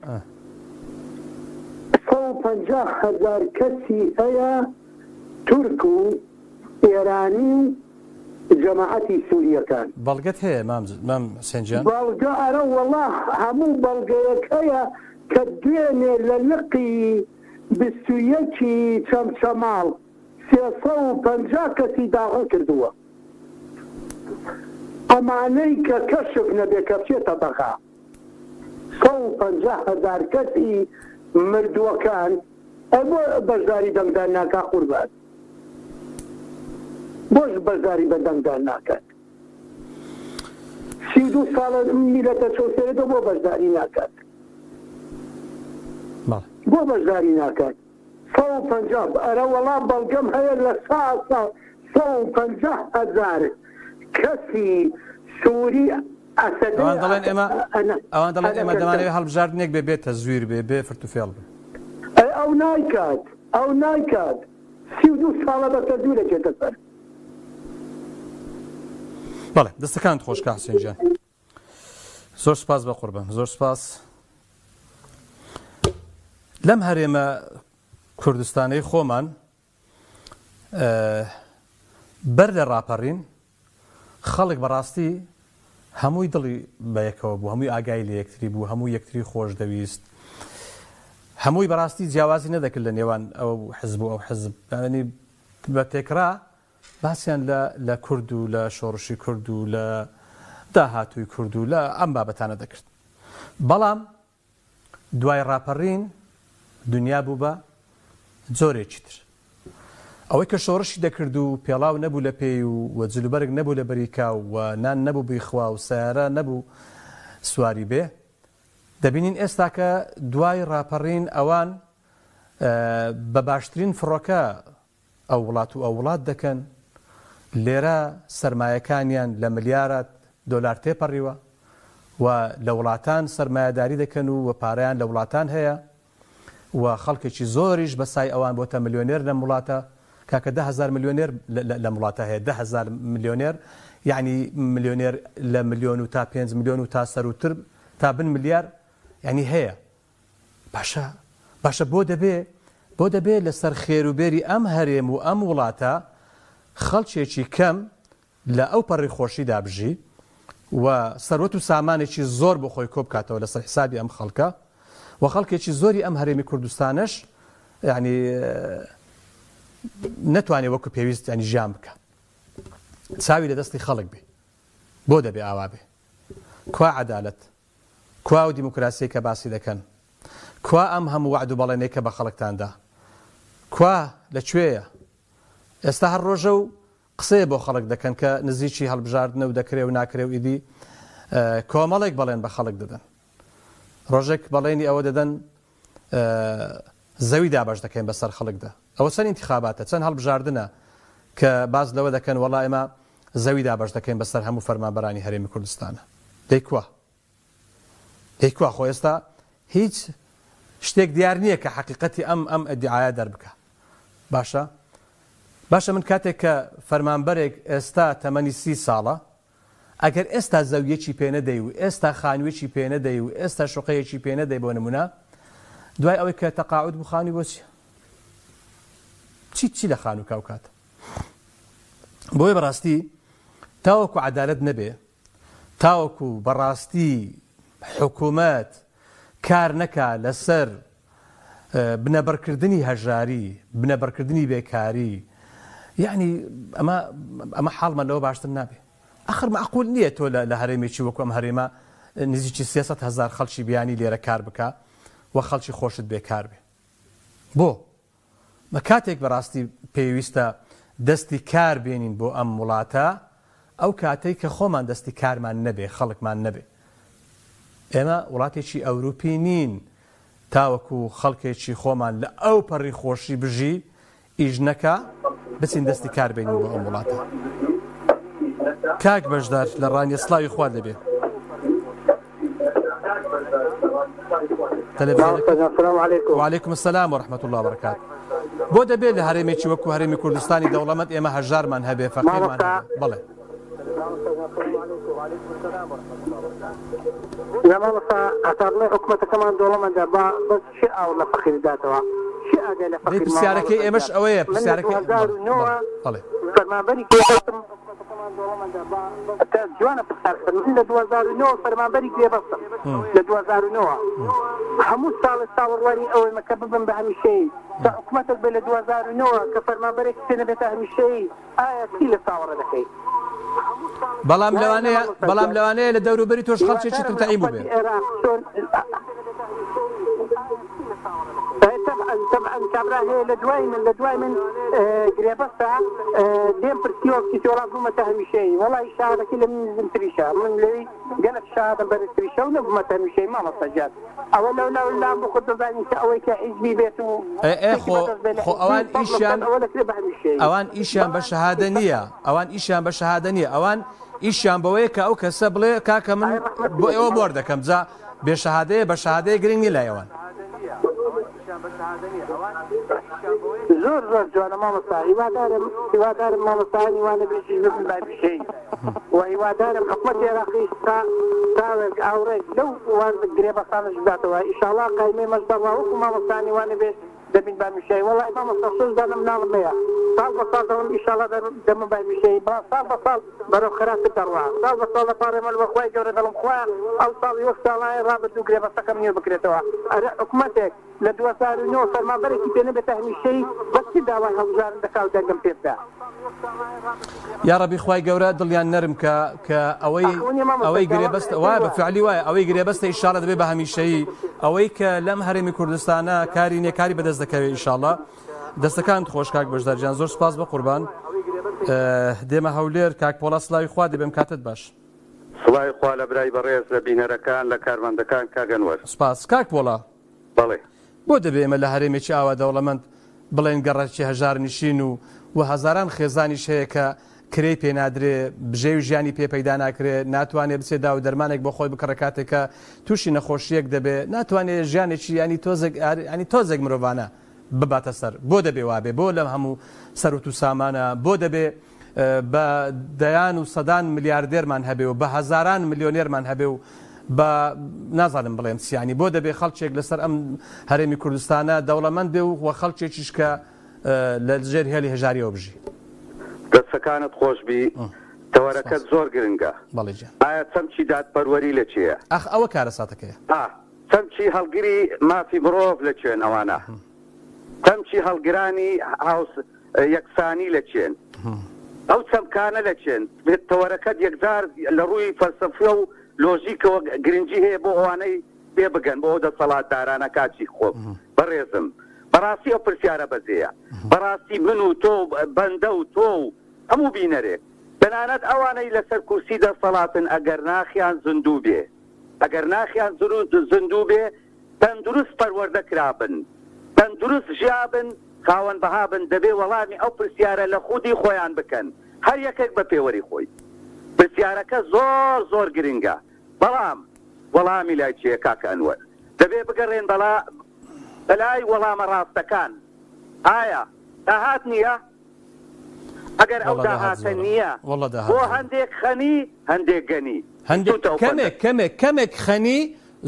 150 هەزار کەسی هەیە تورک و ئێرانی و جەماعەتی سوریەکان. بەڵگەت هەیە مام مام حسێن گیان؟ بەڵگە ئەرە وەڵا هەموو بەڵگەیەک هەیە کە دوێنێ لە لقی 21 ی چەمچەماڵ 350 کەسی داغڵ کردووە ئەمانەی کە کەشف نەبێ کە بچێتە بەغا 150 هەزار کەسی مردووەکان ئەی بۆ بەشداری دەنگدان ناکا قوربان؟ بۆش بەشداری بە دەنگدان ناکات؟ 32 ساڵە میلەتە چەوسێنێتەوە بۆ بەشداری ناکات؟ بۆ بەشداری ناکات؟ 150 ئەرە وەڵا بەڵگەم هەیە لە سا سا 150 هەزار کەسی سووری ئەسەدەی ئەوان دەڵێن ئێمە ئەوان دەڵێن ئێمە دەمانەوێت هەڵبژاردنێک بێ بێ تەزویر بێ بێ فرت و فێڵ بێ. ئەی ئەو نایکات ئەو نایکات 32 ساڵە بە تەزویر ئەچێتە سەر. بەڵێ دەستەکانت خۆش کاک حسێن گیان زۆر سپاس بە قوربان زۆر سپاس لەم هەرێمە کوردستانەی خۆمان بەر لە ڕاپەڕین خەڵک بەڕاستی هەمووی دڵی بەیەکەوە بوو، هەمووی ئاگای لە یەکتری بوو، هەموو یەکتری خۆش دەویست، هەمووی بەڕاستی جیاوازی نەدەکرد لە نێوان ئەو حزب و ئەو حزب، یانی بە تێکڕا باسیان لە لە کورد و لە شۆڕشی کورد و لە داهاتووی کورد و لە ئەم بابەتانە دەکرد. بەڵام دوای ڕاپەڕین دونیا بوو بە جۆرێکی تر. ئەوەی کە شۆڕشی دەکرد و پێڵاو نەبوو لە پێی و و جلوبەرگ نەبوو لە بەری کا و نان نەبوو بیخوا و سەیارە نەبوو سواری بێ، دەبینین ئێستاکە دوای ڕاپەڕین ئەوان بە باشترین فڕۆکە ئەو وڵات و ئەو وڵات دەکەن، لێرە سەرمایەکانیان لە ملیارات دۆلار تێپەڕیوە و لە وڵاتان سەرمایەداری دەکەن و پارەیان لە وڵاتان هەیە و خەڵکێکی زۆریش بە سای ئەوان بۆتە ملیۆنێر لەم وڵاتە، کاکە 10,000 ملیۆنێر لەم وڵاتە هەیە، 10,000 ملیۆنێر یەعنی ملیۆنێر لە ملیۆن و تا پێنج ملیۆن و تا سەرووتر تا بن ملیار یەعنی هەیە. باشە باشە بۆ دەبێ بۆ دەبێ لەسەر خێر و بێری ئەم هەرێم و ئەم وڵاتە خەڵکێکی کەم لە ئەو پەڕی خۆشیدا بژی و سەروەت و سامانێکی زۆر بۆ خۆی کۆبکاتەوە لەسەر حسابی ئەم خەڵکە و خەڵکێکی زۆری ئەم هەرێمی کوردستانەش یعنی. نەتوانێ وەکو پێویست ینی ژیان بکە چاوی لە دەستی خەڵک بێ بۆ دەبێ ئاوا بێ کوا عەدالەت کوا ئەو دیموکراسیەی کە باسی دەکەن کوا ئەم هەموو وەعد و بەڵێنەی کە بە خەڵکتان دا کوا لە کوێیە ئێستا هەر ڕۆژە و قسەیە بۆ خەڵک دەکەن کە نزیکی هەڵبژاردنە و دەکرێ و ناکرێ و ئیدی کۆمەڵێک بەڵێن بە خەڵک دەدەن ڕۆژێک بەڵێنی ئەوە دەدەن زەوی دابەش دەکەین بەسەر خەڵکدا ئەوە چەند ئینتخاباتە چەند هەڵبژاردنە کە باس لەوە دەکەن وەڵا ئێمە زەوی دابەش دەکەین بەسەر هەموو فەرمانبەرانی هەرێمی کوردستانە دەی کوا دەی کوا خۆ ئێستا هیچ شتێک دیار نییە کە حەقیقەتی ئەم ئەم ئەدیعاە دەربکە باشە باشە من کاتێک کە فەرمانبەرێک ئێستا تەمەنی سی ساڵە ئەگەر ئێستا زەویەکی پێ نەدەی و ئێستا خانوویەکی پێ نەدەی و ئێستا شوقەیەکی پێ نەدەی بۆ نموونە دوای ئەوەی کە تەقاعود بوو خانووی بۆ چیە؟ چی چی لە خانوو کا و کاتە؟ بۆیە بەڕاستی تاوەکو عەدالەت نەبێ تاوەکو بەڕاستی حکوومەت کار نەکا لەسەر بنەبڕکردنی هەژاری، بنەبڕکردنی بێکاری، یەعنی ئەمە ئەمە حاڵمان لەوە باشتر نابێ. ئاخر مەعقول نییە تۆ لە هەرێمێکی وەکو ئەم هەرێمە نزیکی 300 هەزار خەڵکی بیانی لێرە کار بکا و خەڵکی خۆشت بێکار بێ. بۆ؟ بە کاتێک بەڕاستی پێویستە دەستی کار بێنین بۆ ئەم وڵاتە ئەو کاتەی کە خۆمان دەستی کارمان نەبێ خەڵکمان نەبێ ئێمە وڵاتێکی ئەوروپی نین تاوەکو خەڵکێکی خۆمان لە ئەو پەڕی خۆشی بژی ئیش نەکا بچین دەستی کار بێنین بۆ ئەم وڵاتە کاک بەشدار لە ڕانیە سڵاوی خوات لەبێ. وعليكم السلام ورحمة الله وبركاته بۆ دەبێت لە هەرێمێکی وەکو هەرێمی کوردستانی دەوڵەمەند ئێمە هەژارمان هەبێ فەقیرمان هەبێ بەڵێ مامۆستا هەتا بڵێ حکومەتەکەمان دەوڵەمەندە با بەس چی ئاوڕ لە فەقیر داتەوە چی ئاگای لە فەقیر پرسیارەکەی ئێمەش ئەوەیە پرسیارەکەی بەڵێ فەرمانبەری گرێبەستم جوانە پرسیار من لە 2009 فەرمانبەری گرێبەستم لە 2009 هەموو ساڵێ چاوەڕوانی ئەوەیمە کە ببم بە هەمیشەیی کە حکومەتێک بێ لە 2009 کە فەرمانبەرێکی پێ نەبێتە هەمیشەیی ئایا چی لە چاوەڕێ دەکەی؟ بەڵام لەوانەیە بەڵام لەوانەیە لە دەوروبەری تۆش خەڵکێکی تر تەعین بووبێ. تەبعەن کابرا هەیە لە دوای من لە دوای من گرێبەستە لێم پرسیوە بچیتەوە وەڵا بوومەتە هەمیشەیی وەڵی شەهادەکەی لە من نزمتریشە من لەوی گەلەک شەهادەم بەرزتریشە و نەبوومەتە هەمیشەیی مامۆستا گیان ئەوە لەو لاو لام بۆ خۆت دەزانی کە ئەوەی کە حیزبی بێت و ئێ ئێ شتێکی خۆ بەدەست بێ لە خۆ حیزبی ئەوان فەزڵ ئیشیان بکەن ئەوە دەکرێ بە هەمیشەیی ئەوان ئیشیان بە بەڵام شەهادە نییە ئەوان ئیشیان بە شەهادە نییە ئەوان ئیشیان بەوەیە کە ئەو کەسە بڵێ کاکە من ئای ڕەحمەت بۆ لێ ئێوە بێ مۆر دەکەم جا بێ شەهادەیە بە شەهادەیە گرنگ نییە لای ئەوان. زۆر زۆر جوانە مامۆستا هیوادارم هیوادارم مامۆستایانی وانەبێژیش ببن بە هەمیشەیی و هیوادارم حکومەتی عێراقیش تا تاوێک ئاوڕێک لەو وان گرێبەستانەش بداتەوە ئیشاڵا قایمەی مەش دەڕوا وەکو مامۆستایانی وانەبێژ دەبین بە هەمیشەیی وەڵای مامۆستا سۆز دانە مناڵم هەیە ساڵ بە ساڵ دەڵێم ئیشاڵا دەبم بە هەمیشەیی بەڵام ساڵ بە ساڵ بەرەو خراپتر دەڕوا ساڵ بە ساڵ دەپاڕێمەوە لە خوای گەورە دەڵێم خوایە ئەو ساڵی وەک ساڵانی ڕابردوو گرێبەستەکەم نوێ بکرێتەوە ئەرێ حکومەتێک لە 2009 فەرمانبەرێکی پێ نەبێتە هەمیشەیی بە چ داوای هەڵبژاردن دەکا و دەنگم پێ بدا. یاڕەبی خوای گەورە دڵیان نەرم کە کە ئەوەی ئاخ ونیە مامۆستا ئەوەی گیان گرێبەست واقعەکەی وایە بە وایە. فعلی وایە ئەوەی گرێبەستە ئیشاڵە دەبێ بە هەمیشەیی ئەوەی کە لەم هەرێمی کوردستانە کاری نیە کاری بەدەست دەکەوێ ئیشاڵە دەستەکانت خۆش کاک بەشدار گیان زۆر سپاس بە قوربان دێمە هەولێر کاک پۆڵا سلاوی خوا دەبێم کاتت باش. سڵاوی خوا لە برای بەڕێز لە بینەرەکان لە کارمەندەکان کاک ئەنوەر. سپاس کاک پۆڵا. بەڵێ. بۆ دەبێ ئێمە لە هەرێمێکی ئاوا دەوڵەمەند بڵێین گەڕەکی هەژارنشین و و هەزاران خێزانیش هەیە کە کرێی پێ نادرێ، بژێوی ژیانی پێ پەیدا ناکرێ، ناتوانێ بچێ داو دەرمانێک بۆ خۆی بکڕێ کاتێک کە تووشی نەخۆشییەک دەبێ، ناتوانێ ژیانێکی یانی تۆزێک یانی تۆزێک مرۆڤانە بباتە سەر. بۆ دەبێ وابێ؟ بۆ لەم هەموو سەروت و سامانە بۆ دەبێ بە دەیان و سەدان ملیاردێرمان هەبێ و بە هەزاران ملیۆنێرمان هەبێ و بە نازانم بڵێم چی یانی بۆ دەبێ خەڵکێک لەسەر ئەم هەرێمی کوردستانە دەوڵەمەند بێ و خەڵکێکیش کە لە ژێر هێلی هەژاریەوە بژی. دەستەکانت خۆشبی تەوەرەکەت زۆر گرنگە. بەڵێ گیان. ئایا چەمکی دادپەروەری لە کێیە؟ ئاخ ئەوە کارەساتەکەیە. ئا چەمکی هەڵگری مافی مڕۆڤ لە کوێن ئەوانە؟ چەمکی هەڵگرانی هاوس. یەکسانی لە کێن؟ ئەو چەمکانە لە کێن؟ تەوەرەکەت یەکجار لە ڕووی فەلسەفە و لۆژیکەوە گرنگی هەیە بۆ ئەوانەی پێ بگەن، بۆ ئەو دەسەڵاتدارانە کاکی خۆم بەڕێزم. بەڕاستی ئەو پرسیارە بەجێیە. بەڕاستی من و تۆ و بەندە و تۆ و هەموو بینەرێک، تەنانەت ئەوانەی لەسەر کورسی دەسەڵاتن ئەگەر ناخیان زیندوو بێ، ئەگەر ناخیان زیندوو بێ، تەندروست پەروەردە کرابن، تەندروست ژیابن، خاوەن بەها بن، دەبێ وەڵامی ئەو پرسیارە لە خودی خۆیان بکەن، هەر یەکێک بە پێوەری خۆی. پرسیارەکە زۆر زۆر گرنگە، بەڵام وەڵامی لای کێیە کاکە ئەنوەر؟ دەبێ بگەڕێن بەڵا بەلای وەڵامە ڕاستەکان. ئایا داهات نییە؟ ئەگەر ئەو وەڵا داهات داهاتە زۆرە. نییە، وەڵا داهات بۆ زۆرە. هەندێک خەنی، هەندێک گەنی؟ هەندێک چونتە ئەو کەمێک پەندە. کەمێک کەمێک خەنی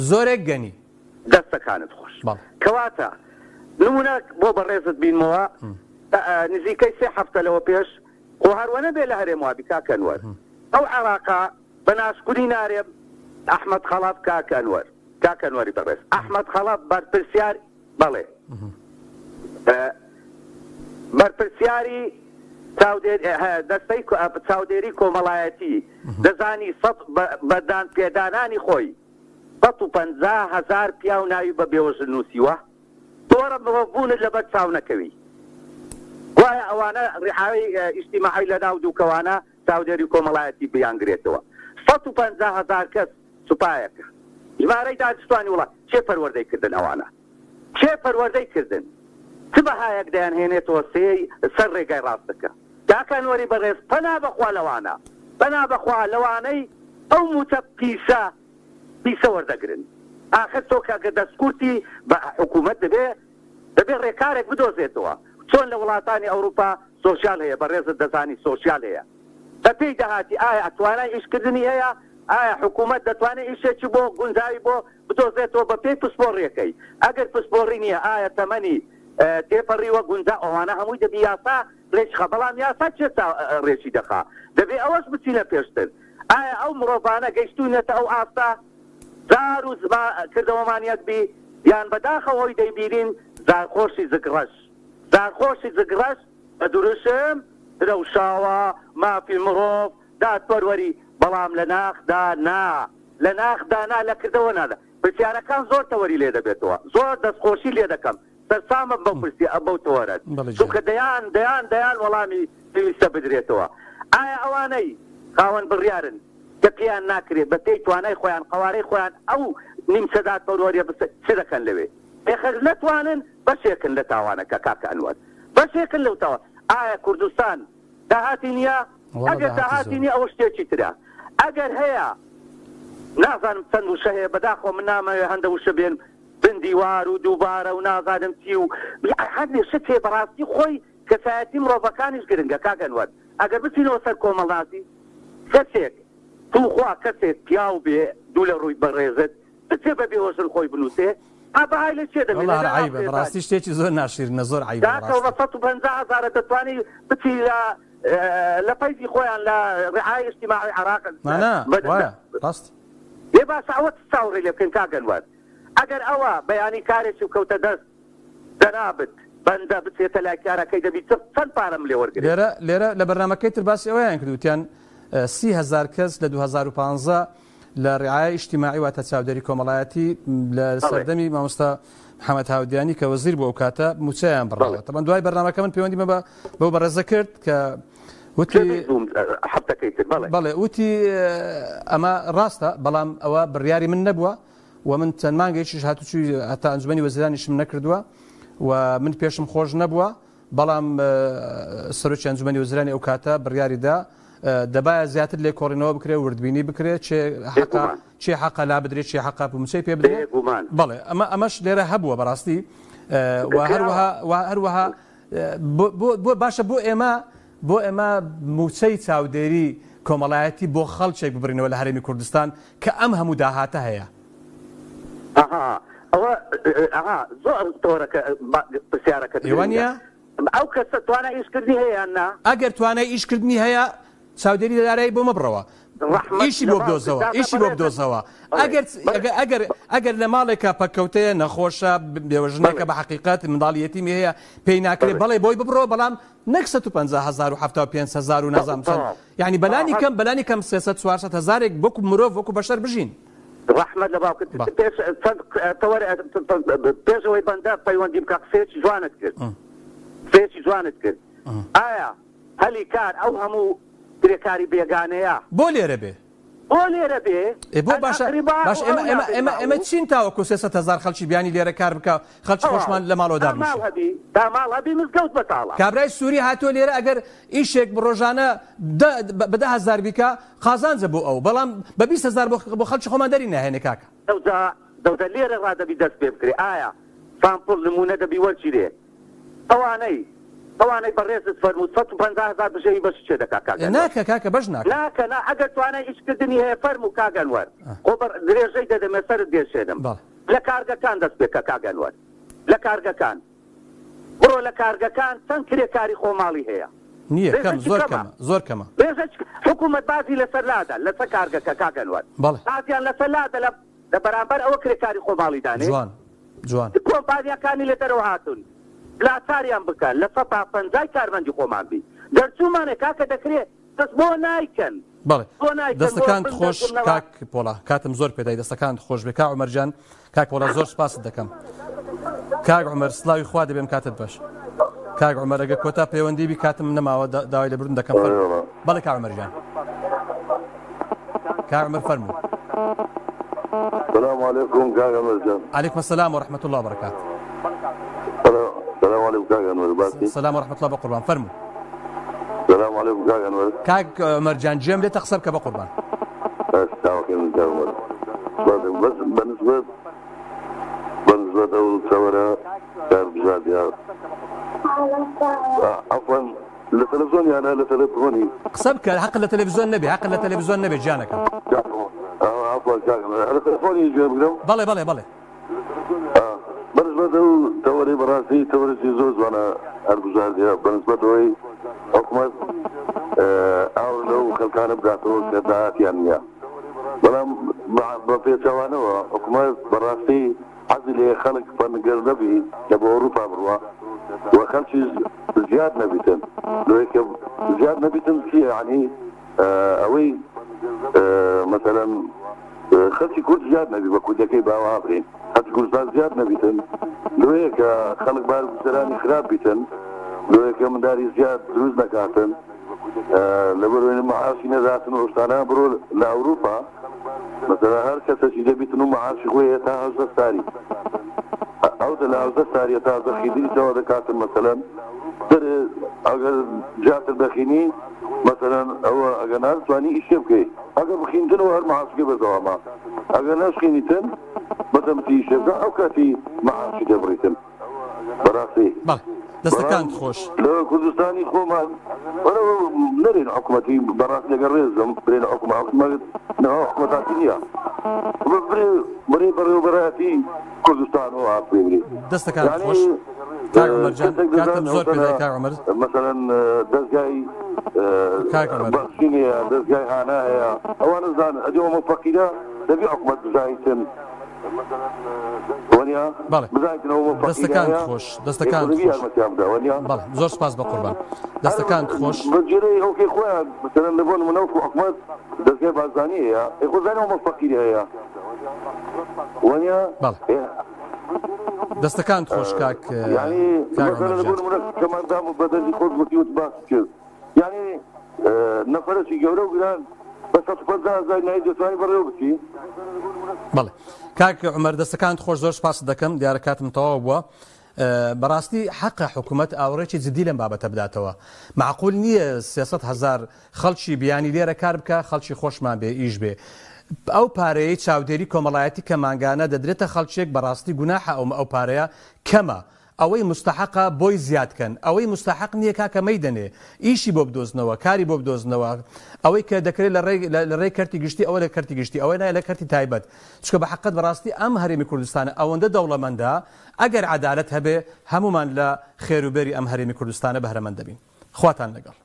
زۆرێک گەنی. دەستەکانت خۆش. بەڵێ. کەواتە نمونە بۆ بەڕێزت بینمەوە نزیکەی سێ هەفتە لەوە پێش خۆ هەر وەنەبێ لە هەرێم وابی کاک ئەنوەر ئەو عێراقە بە ناشکوری نارێم ئەحمەد خەڵەف کاک ئەنوەر کاک ئەنوەری بەڕێز ئەحمەد خەڵەف بەرپرسیار بەڵێ بەرپرسیاری چاودێر دەستەی چاودێری کۆمەڵایەتی دەزانی سەد بە دان پێدانانی خۆی 150 هەزار پیاو ناوی بە بێوەژن نووسیوە تۆرە مرۆڤ بوونت لەبەر چاو نەکەوی گوایە ئەوانە ڕیعایەی ئیجتیماعی لە ناو دووکەوانە چاودێری کۆمەڵایەتی بیانگرێتەوە 150 هەزار کەس سوپایەکە ژمارەی دانیشتوانی وڵات کێ پەروەردەی کردن ئەوانە کێ پەروەردەی کردن چ بەهایەک دەیانهێنێتەوە سێی سەر ڕێگای ڕاستەکە کاک ئەنوەری بەڕێز پەنا بەخوا لەوانە پەنا بەخوا لەوانەی ئەو موچە پیسە پیسە وەردەگرن ئاخر تۆ کە گەر دەستکورتی بە حکومەت دەبێ دەبێ ڕێکارێک بدۆزێتەوە چۆن لە وڵاتانی ئەوروپا سۆشیال هەیە بەڕێزت دەزانی سۆشیال هەیە بە پێی داهاتی ئایا توانای ئیشکردنی هەیە ئایا حکومەت دەتوانێ ئیشێکی بۆ گونجاوی بۆ بدۆزێتەوە بە پێی پسپۆڕیەکەی ئەگەر پسپۆڕی نیە ئایا تەمەنی تێپەڕیوە گونجا ئەوانە هەمووی دەبی یاسا ڕێکخا بەڵام یاسا کێ ڕێکی دەخا دەبێ ئەوەش بچینە پێشتر ئایا ئەو مڕۆڤانە گەیشتوینەتە ئەو ئاستە زار و زما کردەوەمان یەک بی یان بەداخەوە ئەوی دەیبینین زارخۆشی زگ ڕەش زارخۆشی زگ ڕەش بە دروشم درەوشاوە مافی مڕۆڤ دادپەروەری بەڵام لە ناخدا نا لە ناخدا نا لە کردەوە نا پرسیارەکان زۆر تەوەری لێ دەبێتەوە زۆر دەستخۆشی لێ دەکەم سەرسامم بەو پرسی بەو تەوەرەت بەڵێ گیان. چونکە دەیان دەیان دەیان وەڵامی پێویستە بدرێتەوە ئایا ئەوانەی خاوەن بڕیارن کە پێیان ناکرێ بە پێی توانای خۆیان قەوارەی خۆیان ئەو نیمچە دادپەروەریە بس چ دەکەن لەوێ ئێخەش نەتوانن بەشێکن لە تاوانەکە کاکە ئەنوەر بەشێکن لەو تاوان ئایا کوردستان داهاتی نییە؟ وەڵا ئەگەر داهاتی داهاتی زۆرە. نییە ئەوە شتێکی ترە ئەگەر هەیە نازانم چەند وشە هەیە بەداخەوە من نامەوێ هەندە وشە بێنم بن دیوار و دووبارە و نازانم چی و هەندێ شت هەیە بەڕاستی خۆی کەسایەتی مرۆڤەکانیش گرنگە کاک ئەنوەر ئەگەر بچینەوە سەر کۆمەڵناسی کەسێک توخوا کەسێک پیاو بێ دوو لە ڕووی بەڕێزت بچێ بە بێوەژن خۆی بنووسێ ئا بەهای لە چێ دەمێنێ وەڵا هەر لە ناو عەیبە خێزانی بەڕاستی شتێکی زۆر ناشیرنە زۆر عەیبە کاکە بە بەڕاستی. 150 هەزارە دەتوانی بچی لە لە پەیجی خۆیان لە ڕعایە ئیجتیماعی عێراق نا نا وایە ڕاست. ئێ باشە ئەوە چ چاوەڕێی لێ بکەین کاک ئەنوەر ئەگەر ئەوە بەیانی کارێکی کەوتە دەست جەنابت بەندە بچێتە لای کارەکەی دەبی چ چەند پارەم لێ وەرگرێ. لێرە لێرە لە بەرنامەکەی تر باسی ئەوەیان کرد وتیان 30 هەزار کەس لە 2015 لە ڕعایە ئیجتیماعی واتە چاودێری کۆمەڵایەتی لە سەردەمی مامۆستا محەممەد هاودیانی کە وەزیر بوو ئەو کاتە مووچەیان بڕاوە تەبەن دوای بەرنامەکە من پەیوەندیم بە بەو بەڕێزە کرد کە وتی هەفتەکەی تر بەڵێ بەڵێ وتی ئەمە ڕاستە بەڵام ئەوە بڕیاری من نەبووە و من چەند مانگێکیش هاتوچوی هەتا ئەنجومەنی وەزیرانیشم نەکردووە و من پێشم خۆش نەبووە بەڵام سەرۆکی ئەنجومەنی وەزیرانی ئەو کاتە بڕیاری دا دەبایە زیاتر لێکۆڵینەوە بکرێ وردبینی بکرێ چێ حەقە چێ حەقە لا بدرێ چێ حەقە مووچەی پێ بدرێ بەڵێ ئەمە ئەمەش لێرە هەبووە بەڕاستی و هەروەها و هەروەها بۆ باشە بۆ ئێمە بۆ ئێمە مووچەی چاودێری کۆمەڵایەتی بۆ خەڵکێک ببرینەوە لە هەرێمی کوردستان کە ئەم هەموو داهاتە هەیە. ئەها ئەوە ئەها زۆر تۆرەکە پرسیارەکەت ئێوە گرنگە نییە؟ ئەو کەسە توانای ئیشکردنی هەیە یان نا؟ ئەگەر توانای ئیشکردنی هەیە. چاودێری دارایی بۆ مەبڕەوە ڕەحمەت ئیشی لە بۆ باوکت بدۆزەوە داتا ئیشی بۆ بەڕێزت بدۆزەوە بەڵێ ئەگەر بەڵێ ئەگەر ئەگەر لە ماڵێکا پەککەوتەیە نەخۆشە بێوەژنێکە بەڵێ بە حەقیقەت منداڵی یەتیمی هەیە پێی ناکرێ بەڵێ بەڵێ بۆی ببڕەوە بەڵام نەک 150 هەزار و 75 هەزار و نازانم چەند تەواو یعنی بەلانی تەواو کەم بەلانی کەم 300 400 هەزارێک وەکو مرۆڤ وەکو بەشەر بژین. ڕەحمەت لە باوکت بە. پێش چەند تەوەر پێش ئەوەی بەندە پەیوەندی بکە قسەیەکی جوانت کرد قسەیەکی جوانت کرد ئایا هەلی کار ئەو هەموو کرێکاری بێگانەیە بۆ لێرە بێ؟ بۆ لێرە بێ؟ ئێ بۆ باشە ئەلئەقرباء باشە ئێمە ئەولى ئێمە ئێمە ئێمە بالمعروف چین تاوەکو 300 هەزار خەڵکی بیانی لێرە کار بکا خەڵکی تەواو خۆشمان لە ماڵەوە تا ماڵ دابنیشێ. هەبی تا ماڵ هەبی مزگەوت بەتاڵە. کابرای سوری هاتووە لێرە ئەگەر ئیشێک ڕۆژانە دە بە 10,000 بیکا قازانجە بۆ ئەو بەڵام بە 20,000 بۆ بۆ خەڵکی خۆمان دەری ناهێنێ کاکە. دەوجا دەوجا لێرە ڕا دەبی دەست پێ بکرێ ئایا سامپڵ نمونە دەبی وەرگیرێ ئەوانەی ئەوانەی بەڕێزت فەرمووت 150 هەزار بژێوی بەشی چێ دەکا کاک ئەنوەر؟ ناکا کاکە بەش ناکا. ناکا نا ئەگەر توانای ئیش کردنی هەیە فەرموو کاک ئەنوەر خۆ بە درێژەی دەدەمێ سەرت دێشێنم بەڵێ. لە کارگەکان دەست پێ کە کاک ئەنوەر لە کارگەکان بڕۆ لە کارگەکان چەند کرێکاری خۆماڵی هەیە نییە کەم ڕێژەکی زۆر کەمە کەمە زۆر کەمە. ڕێژەکی حکوومەت بازی لەسەر لادا لەسەر کارگەکە کاک ئەنوەر بەڵێ. بازیان لەسەر لادا لە لە بەرامبەر ئەوە کرێکاری خۆماڵی دانێ. جوان جوان. چ کۆمپانیاکانی لە دەرەوە هاتوون لاچاریان بکە لە سەتا پەنجای کارمەندی خۆمان بی دەرچوومانە کاکە دەکرێ بەس بۆ نایکەن بەڵێ بۆ نایکەن بۆ دەستەکانت من خۆش دەرچووم نەوا کاک پۆڵا کاتم زۆر پێدای دەستەکانت خۆش بێ کاک عومەر گیان کاک پۆڵا زۆر سپاست دەکەم کاک عومەر سلاوی خوا دەبێم کاتت باش کاک عومەر ئەگەر کۆتا پەیوەندی بی کاتم نەماوە داوای لێبوردن دەکەم فەرموو بەڵێ کاک عومەر گیان کاک عومەر فەرموو. سلام علیکم کاک ئەنوەر جان. علیکم السلام و رحمة الله وبرکاته. سلام علیکم کاک ئەنوەر باسی. سلام و رحمة الله بەقوربان فەرموو. سلام علیکم کاک ئەنوەر. کاک عومەر جان گوێم لێتە قسە بکە بەقوربان. باش چاوەکەی من کاک عومەر. سپاس بەس بەنسبەت بەنسبەت ئەو تەوەرە کار بژاردە عەفوەن لە تەلەفزۆن یانە لە تەلەفۆنی. قسە بکە حەقت لە تەلەفزیۆن نەبێ حەقت لە تەلەفزیۆن نەبێ گیانەکەم. عەفوەن کاک لە تەلەفۆنی گوێ بگرم. بەڵێ بەڵێ بەڵێ. بەنسبەت ئەو تەوەرەی بەڕاستی تەوەرێکی زۆر جوانە هەربژاردە بەنسبەت ئەوەی حکومەت ئاور لەو خەلکانە بداتەوە کە داهاتیان نییە بەڵام بە پێچەوانەوە حکومەت بەڕاستی حەزی لێیە خەڵک پەنگەر نەبی کە بۆ ئەوروپا بڕوا و خەڵکیش زیاد نەبیتن لۆیە کە زیاد نەبیتن چیە یانی ئەوەی مەسەلەن خەڵکی کورد زیاد نەبی بە کوردەکەی با وا برێین خەڵکی کوردستان زیاد نەبیتن لۆیە کە خەڵک بار گوزەرانی خراپ بیتن لۆیە کە منداری زیاد دروست نەکاتن لەبەر معاشی نەداتن و ئەو شتانە بڕۆ لە ئەوروپا مەسەلەن هەر کەسەکی دەبیتن و معاشی خۆی هەیە تا 18 ساری ئەو دە لە 18 ساریە تا دەخیدری تەوا دەکاتن مەسەلەن دەرێ ئەگەر زیاتر دەخینی مەسەلەن ئەوە ئەگەر ناتوانی ئیشێ بکەی ئەگەر بخیندن و هەر معاشەکەی بەردەوامە ئەگەر نەشخینیتن بەسە بچی ئیشێ بکە ئەو کاتی معاشی دەبڕیتن بەڕاستی بەڵێ دەستەکانت خۆش. لە کوردستانی خۆمان وەرە نەرێن حکومەتی بەڕاستی لەگەڵ ڕێزم برێن حکومە حکومەت نەوە حکومەتاتی نییە برێ برێ بەڕێوەبەرایەتی کوردستان و ئاپێ برێ دەستەکانت خۆش کاک عومەر جان کاتم زۆر پێدای کاک عومەر مەسەلەن دەزگای کاک عومەر بەخشین هەیە دەزگای هانا هەیە ئەوانە زان ئەدی ئەومە فەقیرە دەبی حکومەت بزانیتن بەڵێ دەستەکانت خۆش دەستەکانت خۆش بەڵێ زۆر سپاس بە قوربان دەستەکانت خۆش بەڵێ دەستەکانت خۆش کاک کاک عومەر جان. یانی نەفەرەکی گەورە و گران بە 150 هەزار نایب دەتوانی بەڕێوە بچی؟ بەڵێ کاک عومەر دەستەکانت خۆش زۆر سپاست دەکەم دیارە کاتم تەواو بووە بەڕاستی حەقە حکوومەت ئاوڕێکی جدی لەم بابەتە بداتەوە معقول نییە 300 هەزار خەڵکی بیانی لێرە کار بکە خەڵکی خۆشمان بێ ئیش بێ ئەو پارەیەی چاودێری کۆمەڵایەتی کە مانگانە دەدرێتە خەڵکێک بەڕاستی گوناحە ئەو ئەو پارەیە کەمە ئەوەی موستەحەقە بۆی زیاد کەن ئەوەی موستەحەق نیە کاکە مەیدەنێ ئیشی بۆ بدۆزنەوە کاری بۆ بدۆزنەوە ئەوەی کە دەکرێت لە ڕێی لە ڕێی کەرتی گشتی ئەوە لە کەرتی گشتی ئەوەی نا لە کەرتی تایبەت چونکە بە حەقت بەڕاستی ئەم هەرێمی کوردستانە ئەوەندە دەوڵەمەندە ئەگەر عەدالەت هەبێ هەموومان لە خێر و بێری ئەم هەرێمی کوردستانە بەهرەمەند دەبین خواتان لەگەڵ.